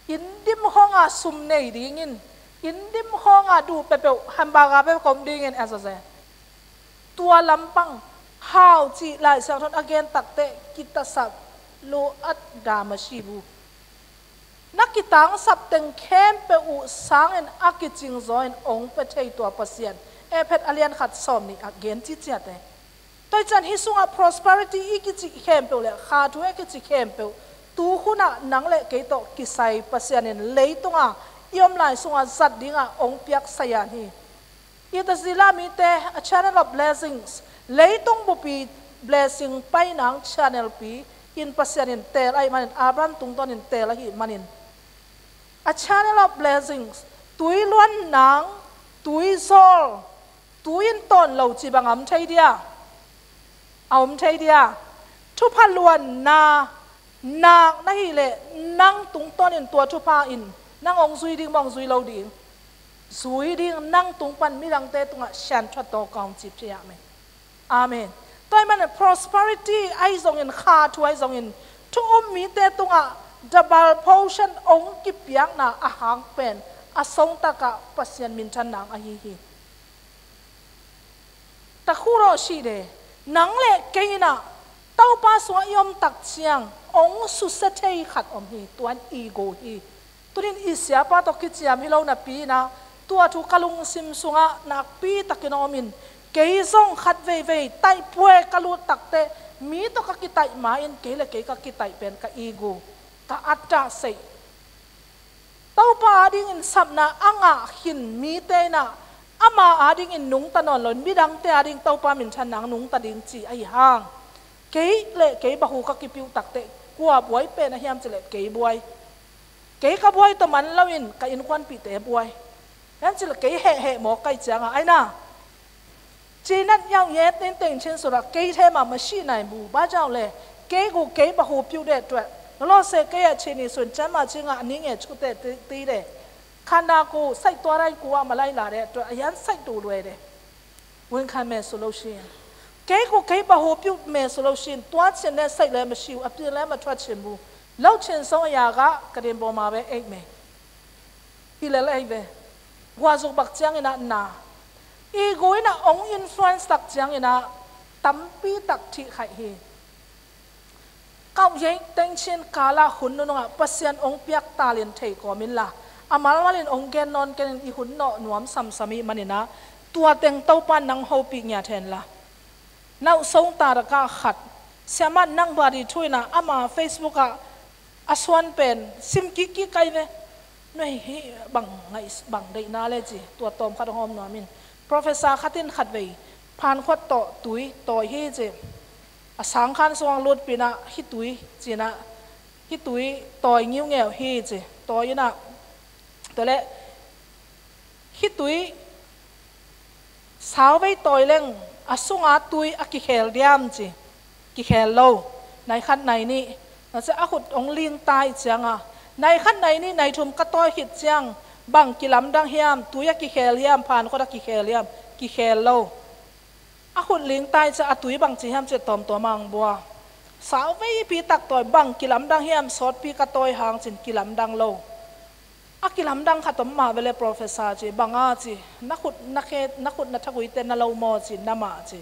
inn dim khawngah sum nei dingin, inn dim khawngah duh peuhpeuh, hamburger peuh kom dingin a zaze. Tua lampang hau cih Lai Siangtho in a gen takteh kitasap lo at dam a si bu. Na kitangsap teng khempeuh uh sangin a kicing zaw in hong pia thei tua Pasian, Efesa a lian khat sawm nih a gen ciciate. Tua hi ciang hih sungah prosperity i kici khempeuh le kha thu i kici khempeuh, tu hunah nang le kei tawh kisai Pasian in leitunga i om lai sungah zat dingah hong piak sayan hi. I Tazila mite a channel of blessings, leitung bupi blessing painang channel pi in Pasian in teel ahih manin, Abraham tungtawn in teel ahih manin, a channel of blessings, tui luan nang, tui zawl, tui in tawn lo ci bang a om thei dia? A om thei dia? Thupha luanna nak na hih leh nang tungtawn in tua thupha in nang hong zui ding maw, hong zui lo ding? Zui ding, nang tung pan midangte tungah sianthuat tawh ka hong cip thei ah men. Amen. Tua ahih manin prosperity ahi zongin, kha thu ahi zongin, thu um mite tungah double portion hong kipiakna a hang pen a songtakah Pasian minthan nang ahi hi. Takhuh rawh sih de, nang le kei in ah Topa sungah i om tak ciang hong susia thei khat om hi, tua in ego hi. Tunin i siapa tawh kiciam hi lo napi in ah, tua thu ka lungsim sungah nakpi takin a om in, kei zong khat veivei taihpuai ka lut takteh, mi tawh ka kitaih ma in, kei le kei ka kitaih pen ka ego, ka attack seih. Topa adingin sapna a ngah khin mite in ah, Ama adingin nungta nawn loin midangte ading Topa minthanna hong nungta ding ci ahi hang, kei le kei bahu ka kipiuh takteh kua buai pen a hiam cileh kei buai. Kei ka buai tawh man loin ka innkuanpihte buai. Hiam cileh kei hehheh mawk kai cianga aina. Cinat yau yet nin tengchin sura kei thema masih nai mu ba jau le kei gu kei bahu piuh deh tuah. Nalawse kei a chini sun canma cinga a ninge chute ti de. Khana ku saih tuarai ku a malai la deh tuah a hian saih tu luai deh. Win khan me su lo shin. Kei ku kei bahu piuh me su lo shin. Tua chin le saih le masiu a pi le ma thuat chin mu. Lo chin song a yaga ka din bawma ve eih me. Hi le lei ve. Guazuk bak ciangin ah na. I gu in ah ong influence tak ciangin ah tampi tak thih khaih hi. Kauh yei tengchin kala hun nunungah Pasian ong piak talin thei kawmin la. A malmalin ong gen nawn kenin i hun nawh nuam samsam ih manin ah tua teng Topa nang hopih ngiat hen la. Nauh song ta raka khat. Siamat nang bari thu in ah ama Facebook ah a suan pen sim kik kik kai ve. Nuai hi bang ngaih bang deihna le ci tua tawm khat a hawm nuamin. Professor khatin khat vei phan khuat tawh tui tawi hi ci. A sang khan suang lutpin ah hi tui cin ah hi tui tawi ngiungeu hi ci. Tawi in ah tua le hi tui sauvei tawi leng a sunga tui a kikhel diam ci. Kikhel lo. Nai khat nai nih. Nase a khut ong ling tai cianga nai khat nai nih nai thum ka tawi khit ciang bang kilamdang hiam, tui a kikhel hiam, phan khuat a kikhel hiam? Kikhel lo. A khut ling tai cia a tui bang ci hiam cia tawmtawm ang bua. Sauveipi tak tawi bang kilamdang hiam, sawtpi ka tawi hang cin kilamdang lo. A kilamdang khat om mah vele professor ci banga ci na khut na khe na khut na thaguite na lo maw ci na mah ci.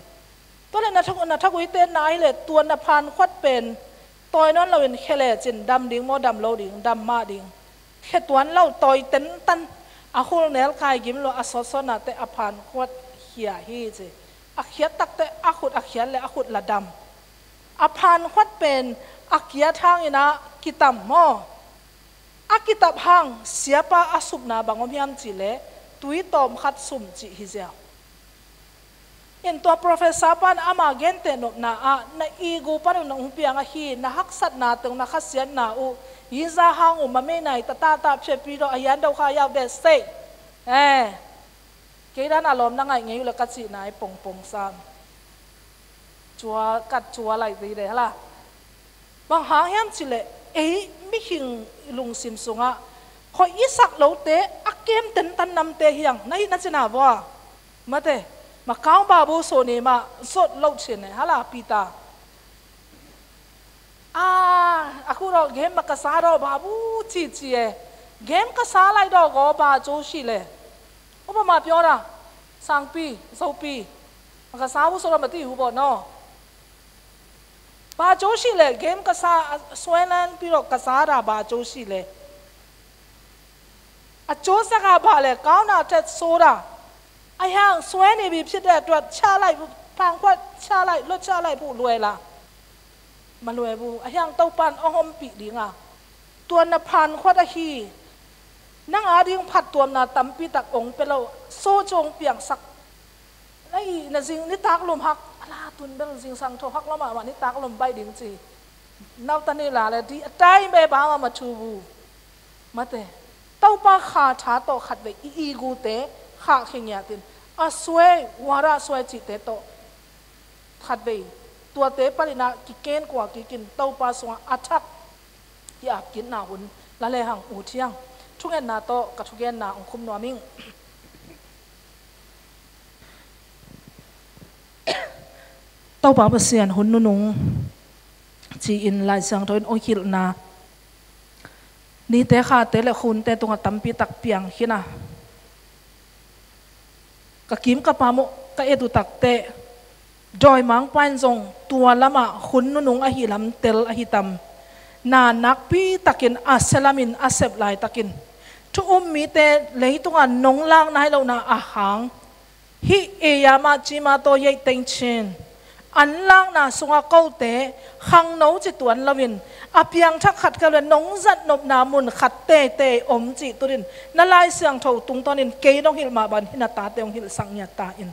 Tua le na thaguite na ai le tua na phan khuat pen tawi nawn loin khe le cin dam ding maw dam lo ding dam mah ding. Khe tuan lo tawi tentan a khul nel kai gim lo a sawtsawtnate a phan khuat khia hi ci. A khiat takte a khut a khiat le a khut la dam. A phan khuat pen a kiat hangin ah kitam maw? A kitap hang siapa a supna bang om hiam cih leh tui tawm khat sum cih hi ziau. In tua professor pan ama gente nopna ah na igu pan uh na ung piang ahi na haksatna teng na khasiatna uh iza hang uh mamei nai tatata phiapi dawh a hian do kha yau deh sei. Eh, kei dan a lawm na ngaih ngei uh le ka cihna i pongpong sam. Cua kat cua lai dei dei hala. Bang hang hiam cileh ei mihing lungsim sungah khawi i sak lote a kem tentan namte hiang na hih na cina vua. Mate, Makau babu soni mah zot lo cine hala pita. A, a khu rawh game mah ka sa rawh babu cici e. Game ka sa lai dawh gaw ba co si le. Upa mah piawra sangpi zopi mah ka sa bu so rawh mati hu bawh naw. Ba co si le game ka sa a suailan pi rawh ka sa ra ba co si le. A cawsak a bah le kauna tet sawra. A hiang suai ni bi phit le tuat cha lai bu pangkhuat cha lai lo cha lai bu luai la. Ma luai bu a hiang Topan a hompih dinga. Tua na phankhuat ahi. Nang a ding phattuamna tampi tak ong pe lo so cong piangsak. Ai, na zing nitak lum hak ala tun bel zingsang tho hak lo mahmah nitak lum baih ding ci. Nauta ni la le di a tai be ba ma ma thu bu. Mate, Topa kha tha tawh khatvei i igute khah khingiatin a suai wara suai cihte tawh khatvei tuate paninah kiken kua kikin Topa sungah a thak ki apkitna hun la lehang ut hiang. Thungetna tawh ka thugenna ong khum nuam ing. Topa Pasian hun nunung ci-in Lai Siangtho in ong hilhna nite khate le khunte tungah tampi tak piang khin a ka kim ka pam uh ka et uh takteh dawimangpa in zong tua lamah hun nunung ahi lam tel ahi tam. Na nakpi takin a sia lamin a sep laitakin thu um mite leitungah nong lak nai lohna a hang hih ei-a mah cima tawh yeih teng chin an lakna sungah kote khangno ci tuan loin A piangthak khat ka leh nong zatnopna mun khat teitei om cih tunin na Lai Siangtho tungtawnin kei nong hilh mah bangin hih na tate hong hilhsak ngiat ta in.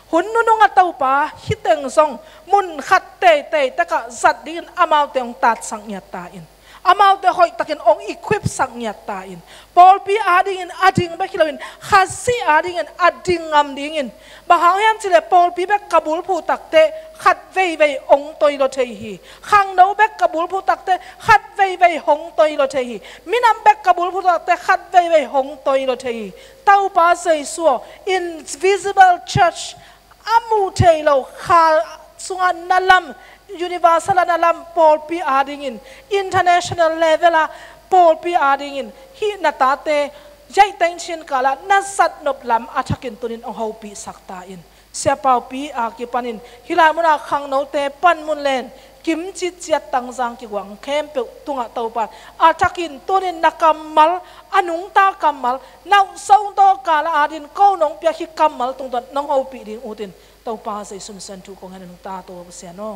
Hun nunung a Topa hih teng zong mun khat teitei tekah zat dingin amaute hong tatsak ngiat ta in. Amaute hoihtakin hong equip sak ngiat ta in. Pawlpi adingin a ding bek hi loin Khazih adingin a ding ngam dingin. Bang hang hiam cih leh pawlpi bek ka bulphuh takteh khat veivei hong toi lo thei hi. Khangno bek ka bulphuh takteh khat veivei hong toi lo thei hi. Minam bek ka bulphuh takteh khat veivei hong toi lo thei hi. Topa Jesu aw, invisible church, a muh theih loh khal sungah na lam, universal ah na lam pawlpi adingin, international level ah pawlpi adingin hih na tate Yaih Teng Chin kalah na zatnop lam a thakin tunin hong hopihsak ta in. Sia Pau Pi a kipanin hih lai munah khangnote panmun len, kimcitciat, tangzang kiguang khempeuh tungah Topa in a thakin tunin na kammal, a nungta kammal, nauhsong tawh kala adin ko nong piak hih kammal tungtawn nong hopih ding utin Topa Jesu min suang thu kong hen a nungta to Pasian aw.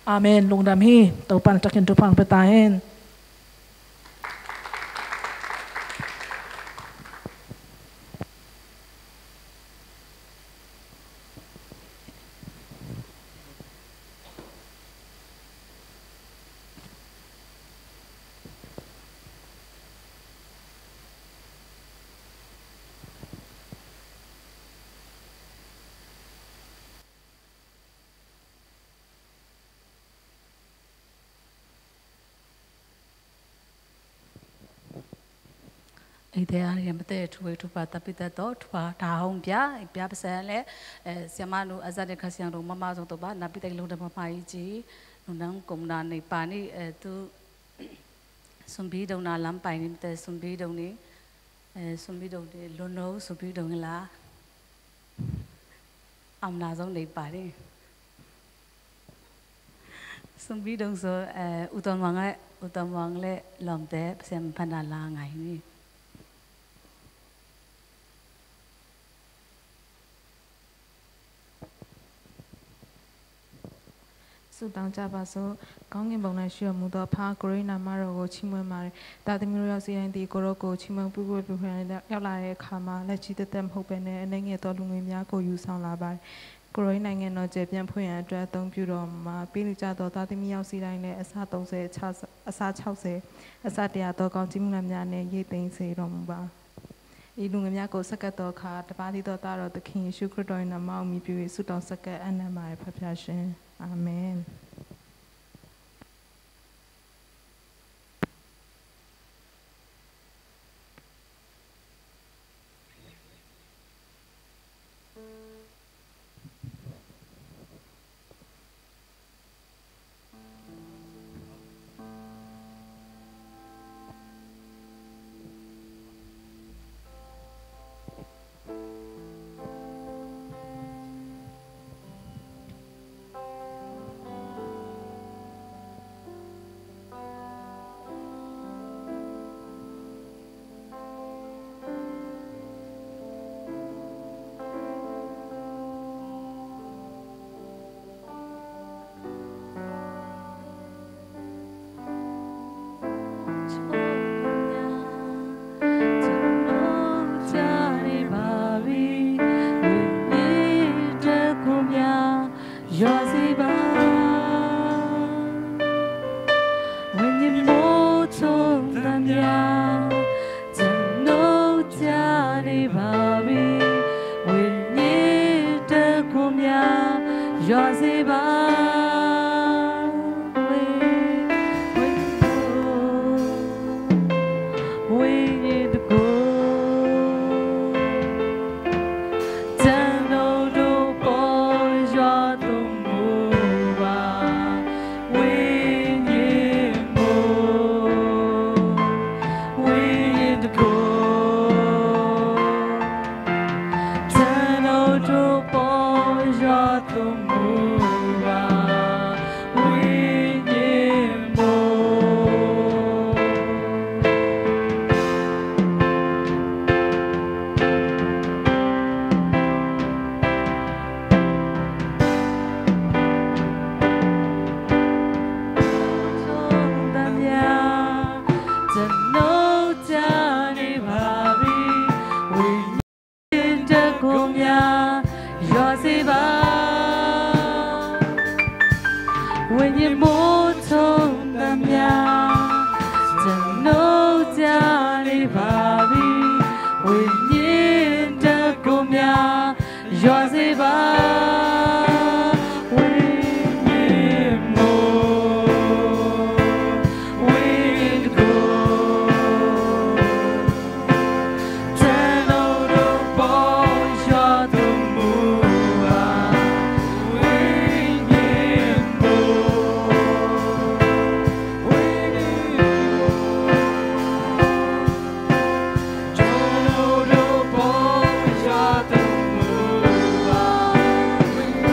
Amen. Lungdam hi. Topa in a thakin thupha hong pia ta hen. Eite a lianpite thu ei thupha tapitak tawh thupha tha hong pia i pia Pasian le, eh, siamahnu a zan i Kha Siangtho mahmah zong Topa na pitak lungdam mahmah i ci. Nunang kumna nei pa ni, eh, tu sumpi dona lam pai ni mite sumpi dong ni, eh, sumpi dong ni, lunno sumpi dong ni la. Amna zong nei pa ni. Sumpi dong so, eh, U Ton Wang le, U Ton Wang le lawmte Pasian phatna la ngai ni. Sutang ca pa so, ကောင်းကင်ဘုံ၌ရှိတော်မူသောအဖ၊ ကိုယ်တော်နာမတော်ကိုချီးမွမ်းပါတယ်။ သားသမီးတို့ရောက်စီတိုင်းသည်ကိုယ်တော်ကိုချီးမွမ်းပူပူပြပြနဲ့ရောက်လာတဲ့အခါမှာလက်ချီတသက်မဟုတ်ဘဲနဲ့အနည်းငယ်သောလူငွေများကိုယူဆောင်လာပါတယ်။ ကိုယ်တော်နိုင်ငံတော်ကျယ်ပြန့်ဖို့ရန်အတွက်အသုံးပြုတော်မူပါ။ ပေးနေကြသောသားသမီးရောက်စီတိုင်းလည်းအစသုံးဆယ်၊ အစ၊ အစခြောက်ဆယ်၊ အစတစ်ရာသောကောင်းချီးမွမ်းများနဲ့ရိတ်သိမ်းစေတော်မူပါ။ ဤလူငွေများကိုဆက်ကပ်သောအခါ၊ တပါးတည်းသောသားတော်သခင်ယေရှုခရစ်တော်၏နာမကိုအမည်ပြု၍ဆုတောင်းဆက်ကပ်အပ်နှံပါတယ်။ ဖတ်ပြရှင်။ အာမင်။ ဝိညာဉ်မိုးထုံသမျှ ကျွန်ုပ်ကြနေပါပြီ။ ဝိညာဉ်တတ်ကိုများ ရွာစေပါ။ ဝိညာဉ်မိုး ဝိညာဉ်တတ်ကို ကျွန်ုပ်တို့ပေါ် ရွာသွန်းပါ။ ဝိညာဉ်မိုး ဝိညာဉ်မိုး ကျွန်ုပ်တို့ပေါ် ရွာသွန်းပါ။ ဝိညာဉ်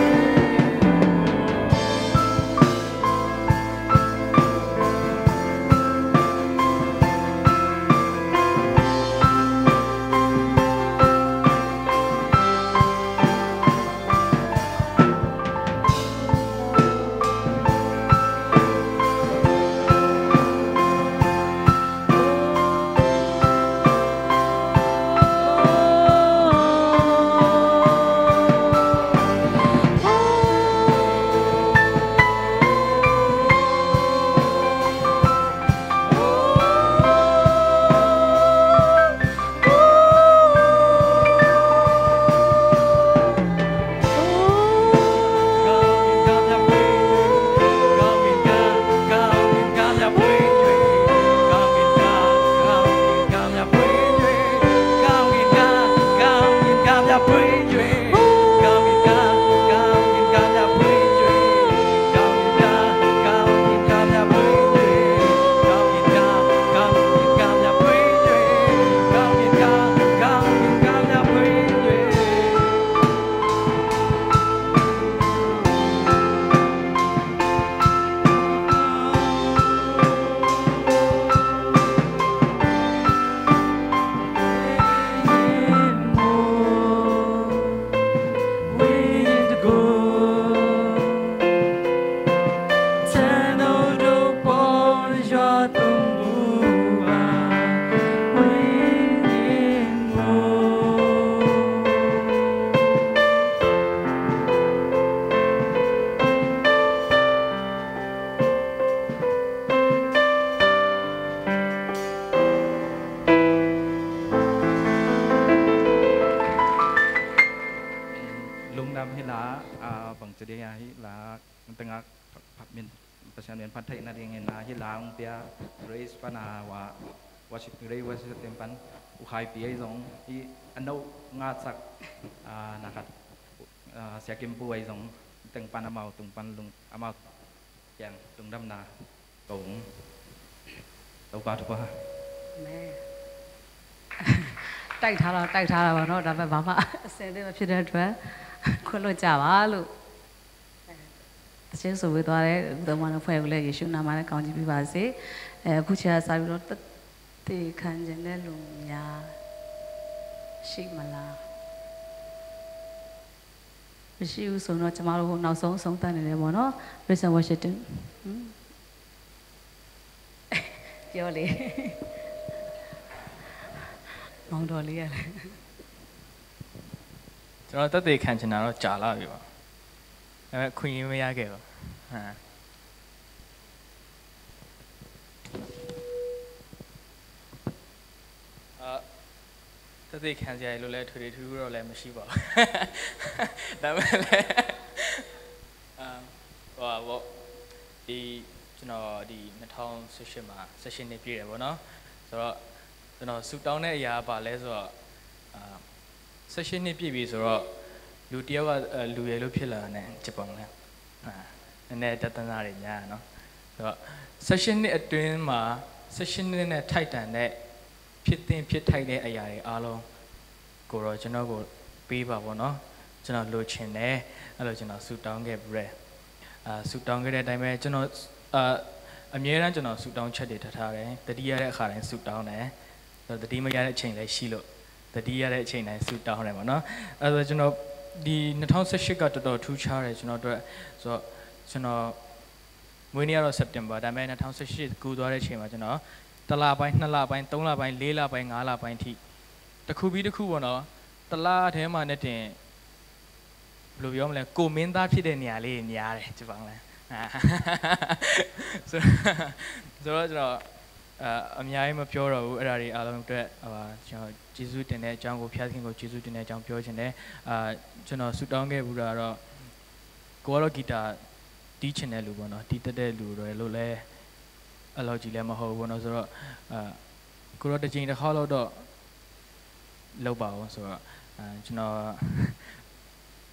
မိုး Lungdam hi la, ah, bang ci ding a hi la, tengah phat min, Pasian min phat theihna dingin a hi la hong pia, Grace pan a wa, worship, Grace worship team pan, U Khai Pi ahi zong, hi a no nga sak, ah, na khat, ah, Sia Kim Pu ahi zong, teng pan amau tung pan lung, amau Kiang lungdamna kong Topa thupha. တိုက်ထားတော့တိုက်ထားတာပေါ့နော်။ ဒါပေမဲ့ဘာမှအဆင်သင့်မဖြစ်တဲ့အတွက်ခွင့်လွှတ်ကြပါလို့အဲသီချင်းဆိုဝေသွားတယ်။ ဦးသောမနဲ့အဖွဲ့ကိုလည်းယေရှုနာမနဲ့ကောင်းချီးပေးပါစေ။ အဲအခုချိန်ကစပြီးတော့သက်သေခံချင်တဲ့လူများရှိမလား။ မရှိဘူးဆိုတော့ကျမတို့နောက်ဆုံးအဆုံးသတ်နေတယ်ပေါ့နော်။ Praise and worship team. ပြောလေမောင်တော်လေးရတယ်ကျွန်တော်သက်သေခံချင်တာတော့ကြာလာပြီပါဒါပေမဲ့ခွင့်ရမရခဲ့ပါအာအာ သက်သေခံစရာတွေလို့လည်းထွေထွေထူးထူးတော့လည်းမရှိပါဘူးဒါပေမဲ့လည်းအာဟိုပါပေါ့ဒီကျွန်တော်ဒီနှစ်ထောင်ဆယ့်ရှစ်မှာဆယ့်ရှစ်နှစ်ပြည့်တယ်ပေါ့နော်ဆိုတော့ကျွန်တော်ဆူတောင်းတဲ့အရာပါလဲဆိုတော့အာဆယ့်ရှစ်နှစ်ပြည့်ပြီဆိုတော့လူတယောက်ကအဲလူရယ်လို့ဖြစ်လာတာနဲ့ဂျပန်ကအာနည်းနည်းတသနာတွေများနော်ဆိုတော့ဆယ့်ရှစ်နှစ်အတွင်းမှာဆယ့်ရှစ်နှစ်နဲ့ထိုက်တန်တဲ့ ဖြစ်သင့်ဖြစ်ထိုက်တဲ့အရာတွေအားလုံးကိုတော့ကျွန်တော့်ကိုပေးပါပေါ့နော်ကျွန်တော်လိုချင်တယ်အဲ့လိုကျွန်တော်ဆူတောင်းခဲ့ပြီးရဲအာဆူတောင်းခဲ့တဲ့အတိုင်းပဲကျွန်တော်အာအမြဲတမ်းကျွန်တော်ဆူတောင်းချက်တွေထားထားတယ်တတိယတဲ့အခါတိုင်းဆူတောင်းတယ်တော့တတိမရတဲ့အချိန်လည်းရှိလို့တတိရတဲ့အချိန်တိုင်းဆူတောင်းတယ်ပေါ့နော်အဲ့တော့ကျွန်တော်ဒီနှစ်ထောင်ဆယ့်ရှစ်ကတော်တော်ထူးခြားတယ်ကျွန်တော်အတွက်ဆိုတော့ကျွန်တော် မွေးနေ့ကတော့စက်တင်ဘာဒါပေမဲ့နှစ်ထောင်ဆယ့်ရှစ်ကူးသွားတဲ့အချိန်မှာကျွန်တော်တစ်လပိုင်းနှစ်လပိုင်းသုံးလပိုင်းလေးလပိုင်းငါးလပိုင်းထိတစ်ခုပြီးတစ်ခုပေါ့နော်တစ်လထဲမှာနဲ့တင်ဘယ်လိုပြောမလဲကိုမင်းသားဖြစ်တဲ့နေရာလေးများတယ်ကျွန်တော်လည်း ဆိုဆိုတော့ကျွန်တော်အာအများကြီးမပြောတော့ဘူးအဲ့ဒါတွေအားလုံးအတွက်ဟိုဟာကျွန်တော်ကျေးဇူးတင်တဲ့အကြောင်းကိုဘုရားသခင်ကိုကျေးဇူးတင်တဲ့အကြောင်းပြောချင်တယ်အာကျွန်တော်ဆူတောင်းခဲ့ဘူးတာတော့ကိုကတော့ဂီတာတီးချင်တဲ့လူပေါ့နော်တီးတတ်တဲ့လူတွေလို့လဲအဲ့လောက်ကြီးလည်းမဟုတ်ဘူးပေါ့နော်ဆိုတော့အာကိုတော့တစ်ချိန်တစ်ခါလောက်တော့လုပ်ပါအောင်ဆိုတော့အာကျွန်တော်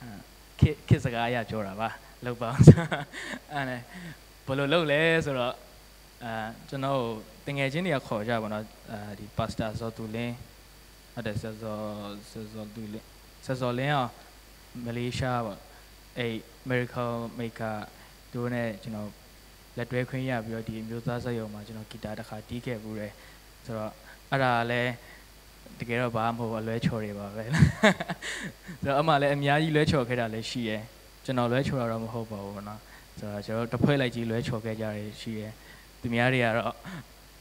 အဲခေတ်ခေတ်စကားအရပြောတာပါလုပ်ပါအောင်ဆိုတော့အဲနဲ့ဘယ်လိုလုပ်လဲဆိုတော့အဲကျွန်တော်တို့တငယ်ချင်းတွေကခေါ်ကြပါတော့အဲဒီ Pastor ဇော်သူလင်းဟုတ်တယ်ဆရာဇော်ဆရာဇော်သူလင်းဆရာဇော်လင်းအောင်မလေးရှားပေါ့အဲ Miracle Maker တို့နဲ့ကျွန်တော်လက်တွဲခွင့်ရပြီးတော့ဒီအမျိုးသားစက်ရုံမှာကျွန်တော်ဂီတာတစ်ခါတီးခဲ့ဖူးတယ်ဆိုတော့အဲ့ဒါလည်း တကယ်တော့ဘာမှမဟုတ်ဘူးအလွဲချော်တွေပါပဲဆိုတော့အမှလည်းအများကြီးလွဲချော်ခဲ့တာလည်းရှိရယ်ကျွန်တော်လွဲချော်တာတော့မဟုတ်ပါဘူးပေါ့နော်ဆိုတော့ကျွန်တော်တစ်ဖွဲ့လိုက်ကြီးလွဲချော်ခဲ့ကြတယ်ရှိရယ်သူများတွေကတော့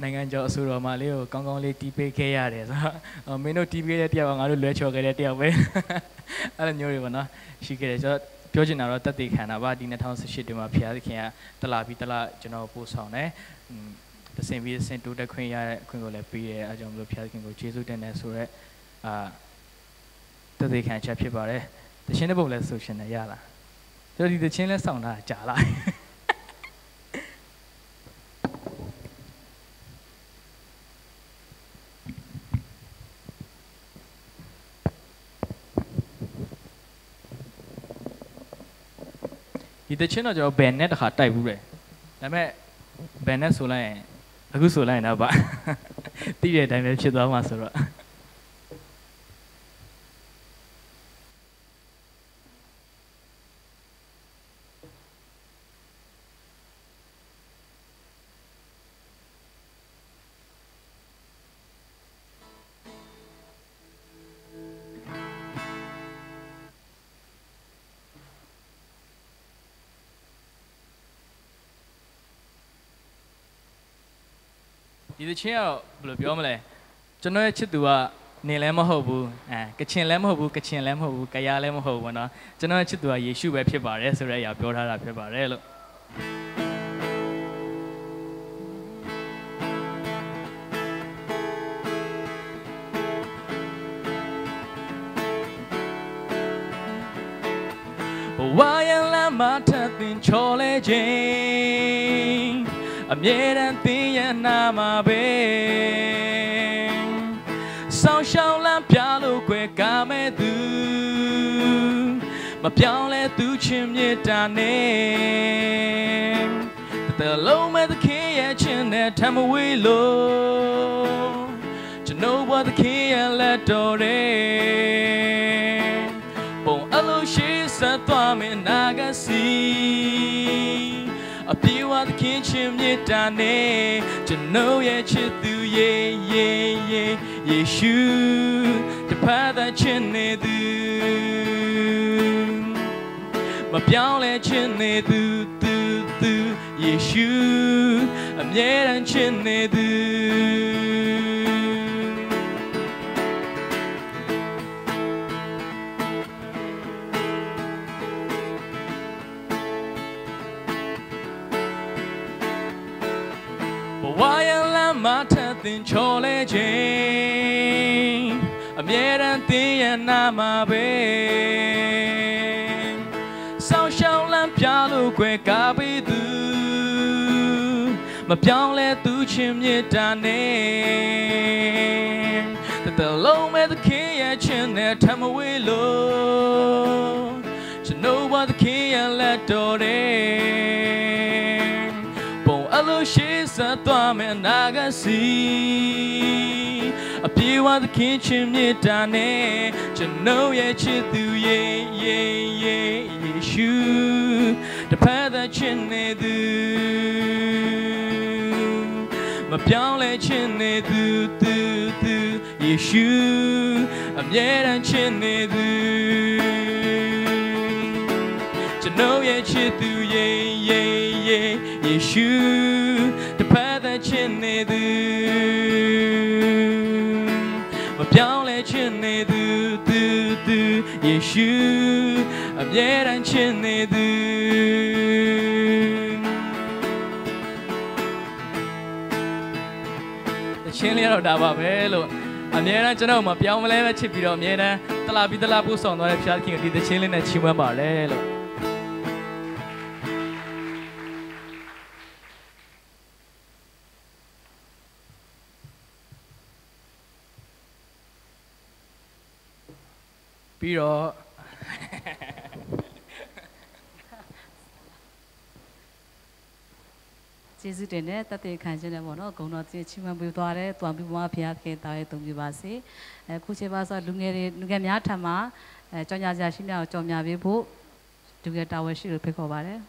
နိုင်ငံကျော်အဆိုတော်မလေးကိုကောင်းကောင်းလေးတီးပေးခဲ့ရတယ်ဆိုတော့အော်မင်းတို့တီးပေးတဲ့တယောက်ကငါတို့လွဲချော်ခဲ့တဲ့တယောက်ပဲအဲ့လိုမျိုးတွေပေါ့နော်ရှိခဲ့တယ်ဆိုတော့ပြောချင်တာတော့သက်သေခံတာပါဒီနှစ်ထောင်ဆယ့်ရှစ်တွင်မှာဘုရားသခင်ကတလပြီးတလကျွန်တော်ပို့ဆောင်တယ်อืม တစ်ဆင့်ပြီးတစ်ဆင့်တိုးတက်ခွင့်ရတဲ့အခွင့်ကိုလည်းပေးတယ်အဲကြောင့်မလို့ဘုရားသခင်ကိုကျေးဇူးတင်တယ်ဆိုတော့အာသက်သေခံချက်ဖြစ်ပါတယ်တခြင်းတစ်ပုဒ်လည်းဆိုရှင်နဲ့ရလားကျွန်တော်ဒီတခြင်းလဲစောင့်တာကြာလာဒီတခြင်းတော့ကျွန်တော်ဘယ်နဲ့တစ်ခါတိုက်ဘူးတယ်ဒါပေမဲ့ဘယ်နဲ့ဆိုလိုက်ရင်အခုဆိုလိုက်ရင်တော့ဗာသိတဲ့အတိုင်းပဲဖြစ်သွားမှာဆိုတော့ဒီတခြင်းကတော့ဘယ်လိုပြောမလဲကျွန်တော်ရဲ့ချစ်သူကနင်လည်းမဟုတ်ဘူးအဲကချင်လည်းမဟုတ်ဘူးကချင်လည်းမဟုတ်ဘူးကယားလည်းမဟုတ်ဘူးပေါ့နော်ကျွန်တော်ရဲ့ချစ်သူကယေရှုပဲဖြစ်ပါတယ်ဆိုတဲ့အရာပြောထားတာဖြစ်ပါတယ်လို့ဘဝရဲ့လမ်းမှာထပ်သင်ချော်လဲခြင်းအမြဲတမ်းသင်ရဲ့နာမှာပဲစောင့်ရှောက်လမ်းပြလို့ကွယ်ကာမဲ့သူမပြောင်းလဲသူချစ်မြတ်တာနဲ့တစ်သက်လုံးမဲ့သခင်ရဲ့ချစ်နဲ့ထမ်းမဝေးလို့ကျွန်တော်ဘဝသခင်ရဲ့လက်တော်တဲ့ပုံအလိုရှိဆက်သွားမယ်နာဂစီအပြေဝသခင်ချစ်မြတ်တာနဲ့ကျွန်တော်ရဲ့ချစ်သူယေယေယေယေရှုတစ်ဖက်သာချစ်နေသူမပြောင်းလဲချစ်နေသူသူသူယေရှုအမြဲတမ်းချစ်နေသူဘဝရဲ့လမ်းမှာထပ်သင်ချော်လဲခြင်းအမြဲတမ်းသင်ရဲ့နာမှာပဲစောင့်ရှောက်လမ်းပြလို့ကွယ်ကားပေးသူမပြောင်းလဲသူချစ်မြတ်တာနဲ့တစ်သက်လုံးမဲ့သခင်ရဲ့ချစ်နဲ့ထမ်းမဝေးလို့ကျွန်တော်ဘဝသခင်ရဲ့လက်တော်တဲ့ပုံအလိုရှိဆက်သွားမယ်အနာဂတ်စီအပြေဝသခင်ချစ်မြတ်တာနဲ့ကျွန်တော်ရဲ့ချစ်သူယေယေယေယေရှုတစ်ဖက်သာချစ်နေသူမပြောင်းလဲချစ်နေသူသူသူယေရှုအမြဲတမ်းချစ်နေသူကျွန်တော်ရဲ့ချစ်သူယေယေယေယေရှုတစ်ဖက်သာချစ်နေသူမပြောင်းလဲချစ်နေသူသူသူယေရှုအမြဲတမ်းချစ်နေသူ ချင်းလေးကတော့ဒါပါပဲလို့ အမြဲတမ်းကျွန်တော်မပြောင်းမလဲပဲချစ်ပြီးတော့ အမြဲတမ်းတစ်လပြီးတစ်လပို့ဆောင်သွားတဲ့ဘုရားသခင်ကိုဒီသချင်းလေးနဲ့ချီးမွမ်းပါတယ်လို့။ ပြီးတော့ ကျေးဇူးတင်တယ်။ သက်သေခံခြင်းနဲ့ပေါ့နော်၊ ဂုဏ်တော်သဖြင့်ချီးမွမ်းပေးသွားတယ်။ သူ့အမူအရာဘုရားသခင်သာဝဲအသုံးပြုပါစေ။ အဲ၊ အခုချိန်မှာဆိုလူငယ်တွေ၊ လူငယ်များထံမှာ၊ အဲ၊ ကြော်ငြာစရာရှိများကိုကြော်ငြာပေးဖို့၊ ဒုက္ခတာဝန်ရှိလို့ဖိတ်ခေါ်ပါတယ်။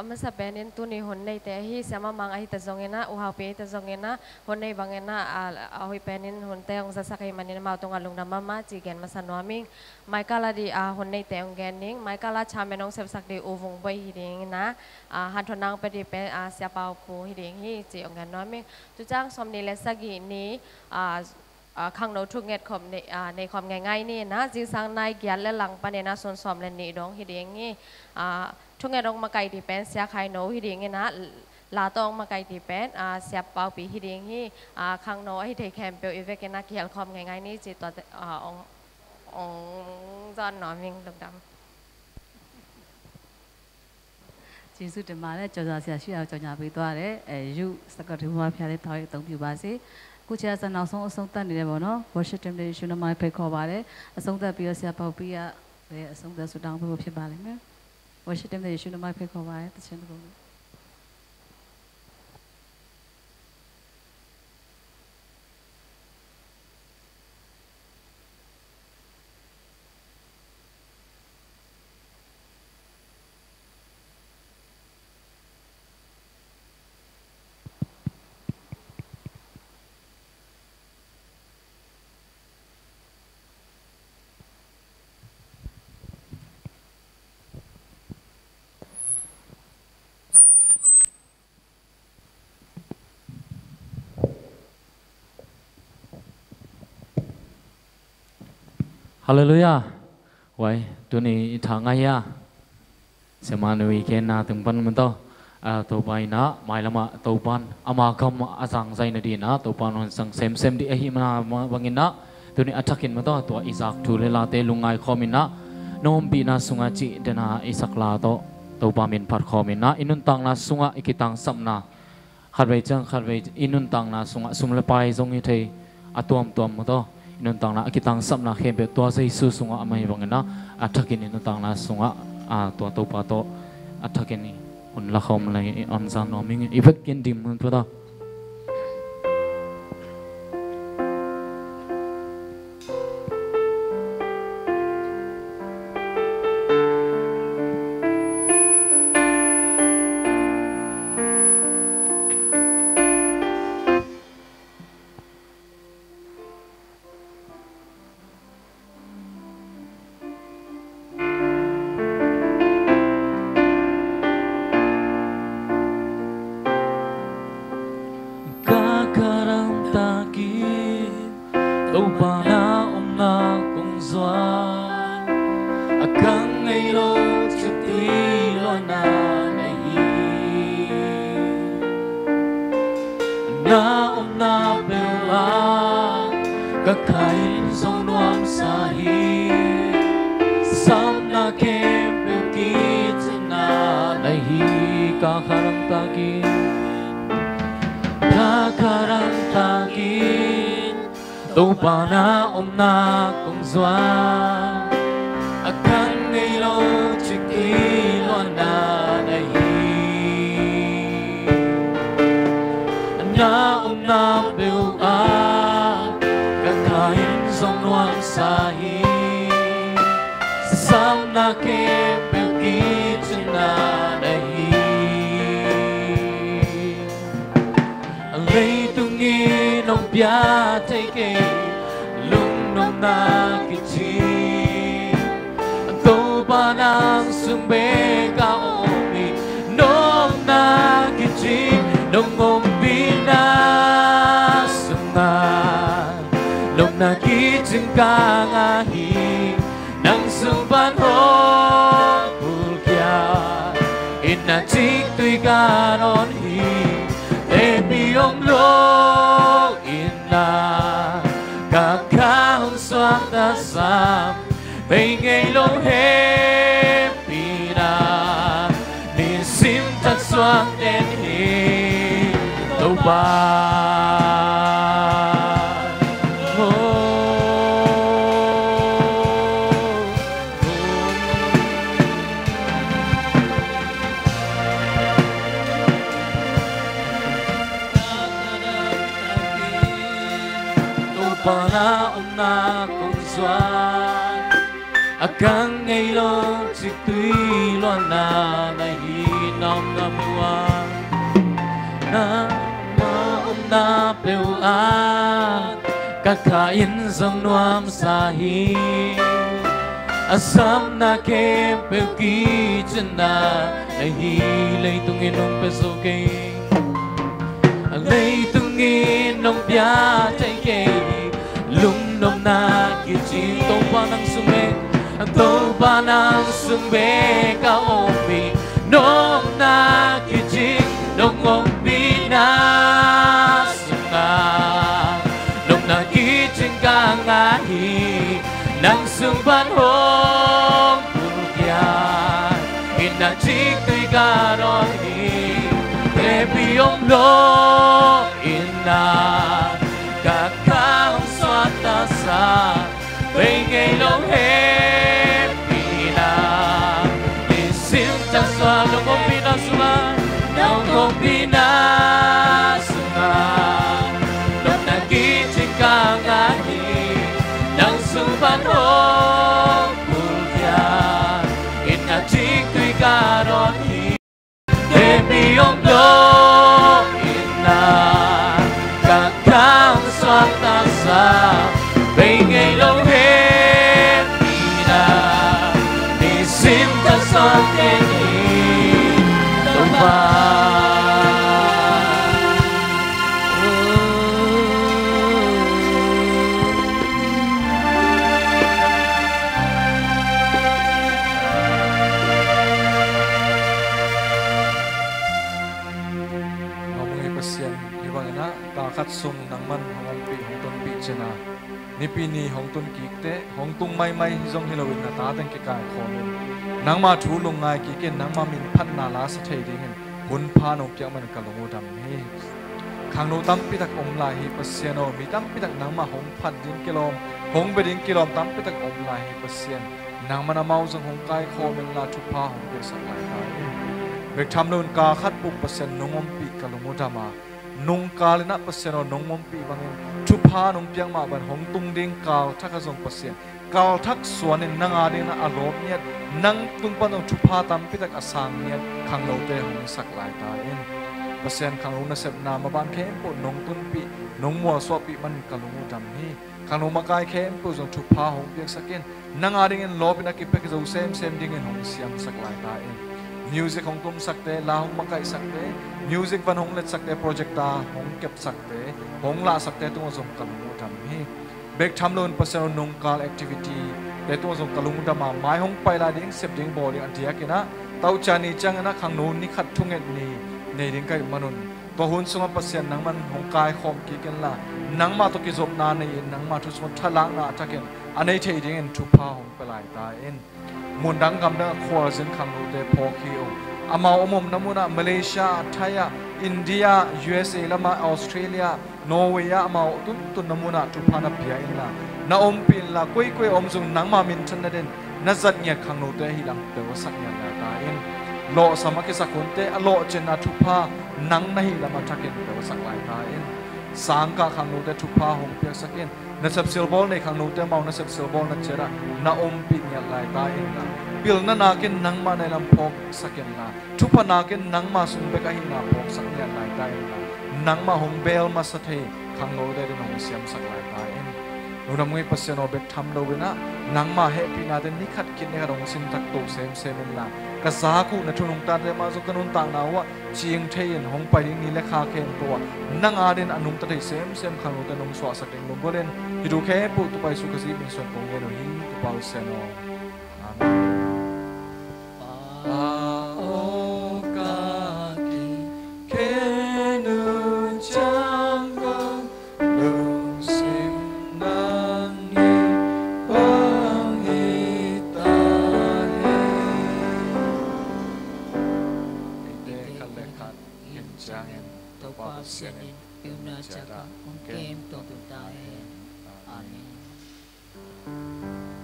အမစပဲနင်းသူနေ ဟိုနေတဲဟိဆ မမင်အဟိတဇုံငိနာ ဥဟောက်ပေတဇုံငိနာ ဟိုနေဘင်ငိနာ အဟိပဲနင်း ဟိုတဲအောင်ဇာစခဲမနင်း မဝ်တုံအလုံနမမ ချီဂန်မစနွားမင်း မိုင်ကလာဒီ အဟိုနေတဲအောင်ဂန်နင်း မိုင်ကလာချာမဲနုံဆက်စက်ဒီ ဥဝုံဘွဲဟိဒိင်ငိနာ အဟန်ထနင်ပဒီပဲ အဆရာပေါပူဟိဒိင်ဟိ ချီအောင်ဂန်နွားမင်း သူချောင်း စောမ်နီလဲစဂီနီ အ ခန့်နော်ထုငိတ်ခုမ် နေခုမ်ငိုင်ငိုင်နီနာ ဇိုင်စၢင်နၢ်ဂီၢ်လၢလင်ပၢၢ်နီနာ စွန်စောမ်လၢနီဒိင်ဟိဒိင်ဟိ ထုငိတ်အောင်မကိုင်ဒီပဲ ဆရာခိုင်နော်ဟိဒိင်ဟိနာ လာတော့မကိုင်ဒီပဲ ဆရာပေါပူဟိဒိင်ဟိ ခန့်နော်ဟိဒိင်ခဲမ်ပူအီဝဲကနာ ကီဟဲခုမ်ငိုင်ငိုင်နီ ချီတွား အောင် အောင်ဇော်နော်မင်း လုပ်တာ ကျေးဇူးတင်ပါတယ်။ ကြော်ငြာစရာရှိတာကိုကြော်ငြာပေးသွားတယ်။ အဲ၊ ယုစကတ်ထူမဖျားလေး တာဝဲအသုံးပြုပါစေ။ အခုချိန်ကစနောက်ဆုံးအဆုံးသတ်နေတယ်ပေါ့နော်။ Worship team တွေ ယေရှုနာမနဲ့ဖိတ်ခေါ်ပါတယ်။ အဆုံးသတ်ပြီးတော့ဆရာပေါက်ပီးကလည်းအဆုံးသတ်ဆုတောင်းပေးဖို့ဖြစ်ပါလိမ့်မယ်။ Worship team တွေ ယေရှုနာမနဲ့ဖိတ်ခေါ်ပါတယ်။ သီချင်းတစ်ပုဒ်နဲ့။ Halleluiah. Wai, tuni i tha ngai a, Sema nui khenna tung pan man tawh, a, Topa in ah mailam ah Topa in ama gam a zangzai nading in ah Topa in hong sang semsem ding ahih manin ah, tuni a thakin man tawh tua i zak thu le late lungngai khawm in ah, na ompihna sungah cih dena i sak la tawh Topa min phat khawm in ah, i nuntakna sungah i kitangsapna khatvei ciang khatvei i nuntakna sungah sum le pai zong hi thei, a tuamtuam man tawh i nuntakna a kitangsapna khempeuh tua Jesu sungah a mah hi bangin ah, a thakin i nuntakna sungah, a, tua Topa tawh a thakin i hun la khawm lai i on zan nuam ing. I vekin dim hun tua tawh. Ka kharang takin Topa na omna kong zuan, a ka ngei lo cih tui luanna na hi. Na omna peuh ah ka kha in zong nuamsa hi. Sapna khempeuh kicina na hi. Ka kharang takin, ka kharang takin Topa na omna kong zuan, a ka ngei lo cih tui luanna na hi. Na omna peuh ah ka kha in zong nuamsa hi. Sapna khempeuh kicina na hi. Leitung in hong pia thei kei lungnopna kici, Topa nang sung bek a om hi. Nopna kici nong ompihna sungah, nopna kicing ka ngah hi. Nang sung pan hong Na ciktui ka dawn hi, tepi om lo in na, ka kha hong suakta sam, bei ngei lo hehpihna, nisim thak suak den hi Topa. Oh. Topa na omna kong zuan, a kang ngei lo ciktui luanna na hi, na omna peuh ah, na omna peuh ah ka kha in zong nuamsa hi. A sapna khempeuh kicinna na hi, leitung in hong pia zo kei, a leitung in hong pia thei kei hi. Lungnopna kicin Topa nang sung bek, Topa nang sung bek a om hi. Nopna kicin nong ompihna sungah nopna kicin ka ngah hi. Nang sung pan hong pulkhiat in na ciktui ka dawn hi. Tepi om lo in na, ka kha hong suakta sam, bei ngei lo hehpihna, nisim thak suak nong ompihna sungah, nong ompihna sungah nopna kicin ka ngah hi. Nang sung pan hong pulkhiat in na ciktui ka dawn hi. Tepi om lo in na, ka kha hong suakta sam, bei ngei lo hehpihna, nisim thak suak den hi Topa. Ngam ngei Pasian, hih bangin ah kal khat sung nangman hong ompih, hong tonpih ciangin ah, Nipi ni hong tun kik teh, hong tung maimai zong hi loin na ta teng kikaikhawm in, nangma thu lungngai kik in, nangma min phatna la sa thei dingin hun pha nong piak man ka lung uh dam hi. Khangno tampi tak om lai hi Pasian aw, mi tampi tak nangmah hong phat ding kilawm, hong bia ding kilawm tampi tak om lai hi Pasian. Nangman amau zong hong kaikhawm inla thupha hong piaksak lai ta in. Bek tham loin kal khat buk Pasian nong ompih ka lung uh dam a, nung kal in ah Pasian aw nong ompih bangin thupha nong piak mah bangin hong tung ding kal thak ah zong Pasian, kal thak suan in nang adingin ah a lawp ngiat, nang tung pan zong thupha tampi tak a sang ngiat khangnote hong sak lai ta in. Pasian, khangno nasepna maban khempeuh nong tunpih, nong mualsuahpih manin ka lung uh dam hi. Khangno makai khempeuh zong thupha hong piaksak in, nang adingin lawpin a kipia kizo semsem dingin hong siamsak lai ta in. Music hong tumsakte, la hong makaihsakte, music van hong letsakte, projector hong kepsakte, hong lahsakte tungah zong ka lung uh dam hi. Bek tham loin Pasian aw nung kal activity te tungah zong ka lung uh dam a, mai hong pai lai ding, sep ding, bawl ding a diakin ah, tawh ciang ni ciangin ah khangno ni khat thunget ni nei ding ka hih manun, tua hun sungah Pasian nangman hong kaikhawm kik inla, nangmah tawh kizopna nei in, nangmah thu sungah thalakna a thakin a nei thei dingin thupha hong pia lai ta in. Mundang gamdang a khualzin khangnote phawk hi uh. Amau om omna munah, Malaysia ah, Thai ah, India, U S A lamah, Australia, Norway ah amau tuntunna munah thupha na pia inla, na ompih inla, koikoi a om zong nangma minthanna den na zat ngiat khangnote ahi lam peuhsak ngiat lai ta in. Lawhsam a kisak hunte a lawhcinna thupha nang na hih lam a thakin peuhsak lai ta in. Sangkah khangnote thupha hong piaksak in. Nasep silbawl nei khangnote amau nasep silbawlna ciatah na ompih ngiat lai ta inla, pilna nakin nangmah na hih lam phawksak inla, thupha nakin nangma sung bek ahihna phawksak ngiat lai ta inla, nangmah hong beel masa thei khangnote din hong siamsak lai ta in. Nunam ngei Pasian aw, bek tham loin ah nangma hehpihnate ni khat khit ni khat hong sintak to semsem inla, ka zak uh na thu nungtate mah zong ka nuntakna uhah cing thei in, hong pai ding ni le kha khempeuh ah nang adin a nungta thei semsem khangnote nong suahsak ding lunggulh in, hih thu khempeuh Topa Jesu Khazih min suang kong ngen uh hi, Topa Pasian aw. Amen. Pa aw, ka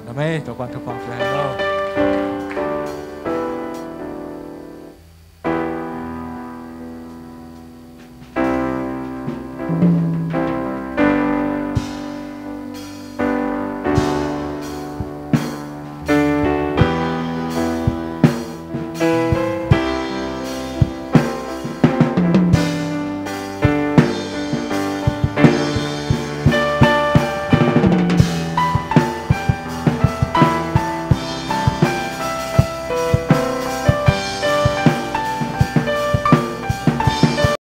Amen. Topa'n thupha pia hen aw.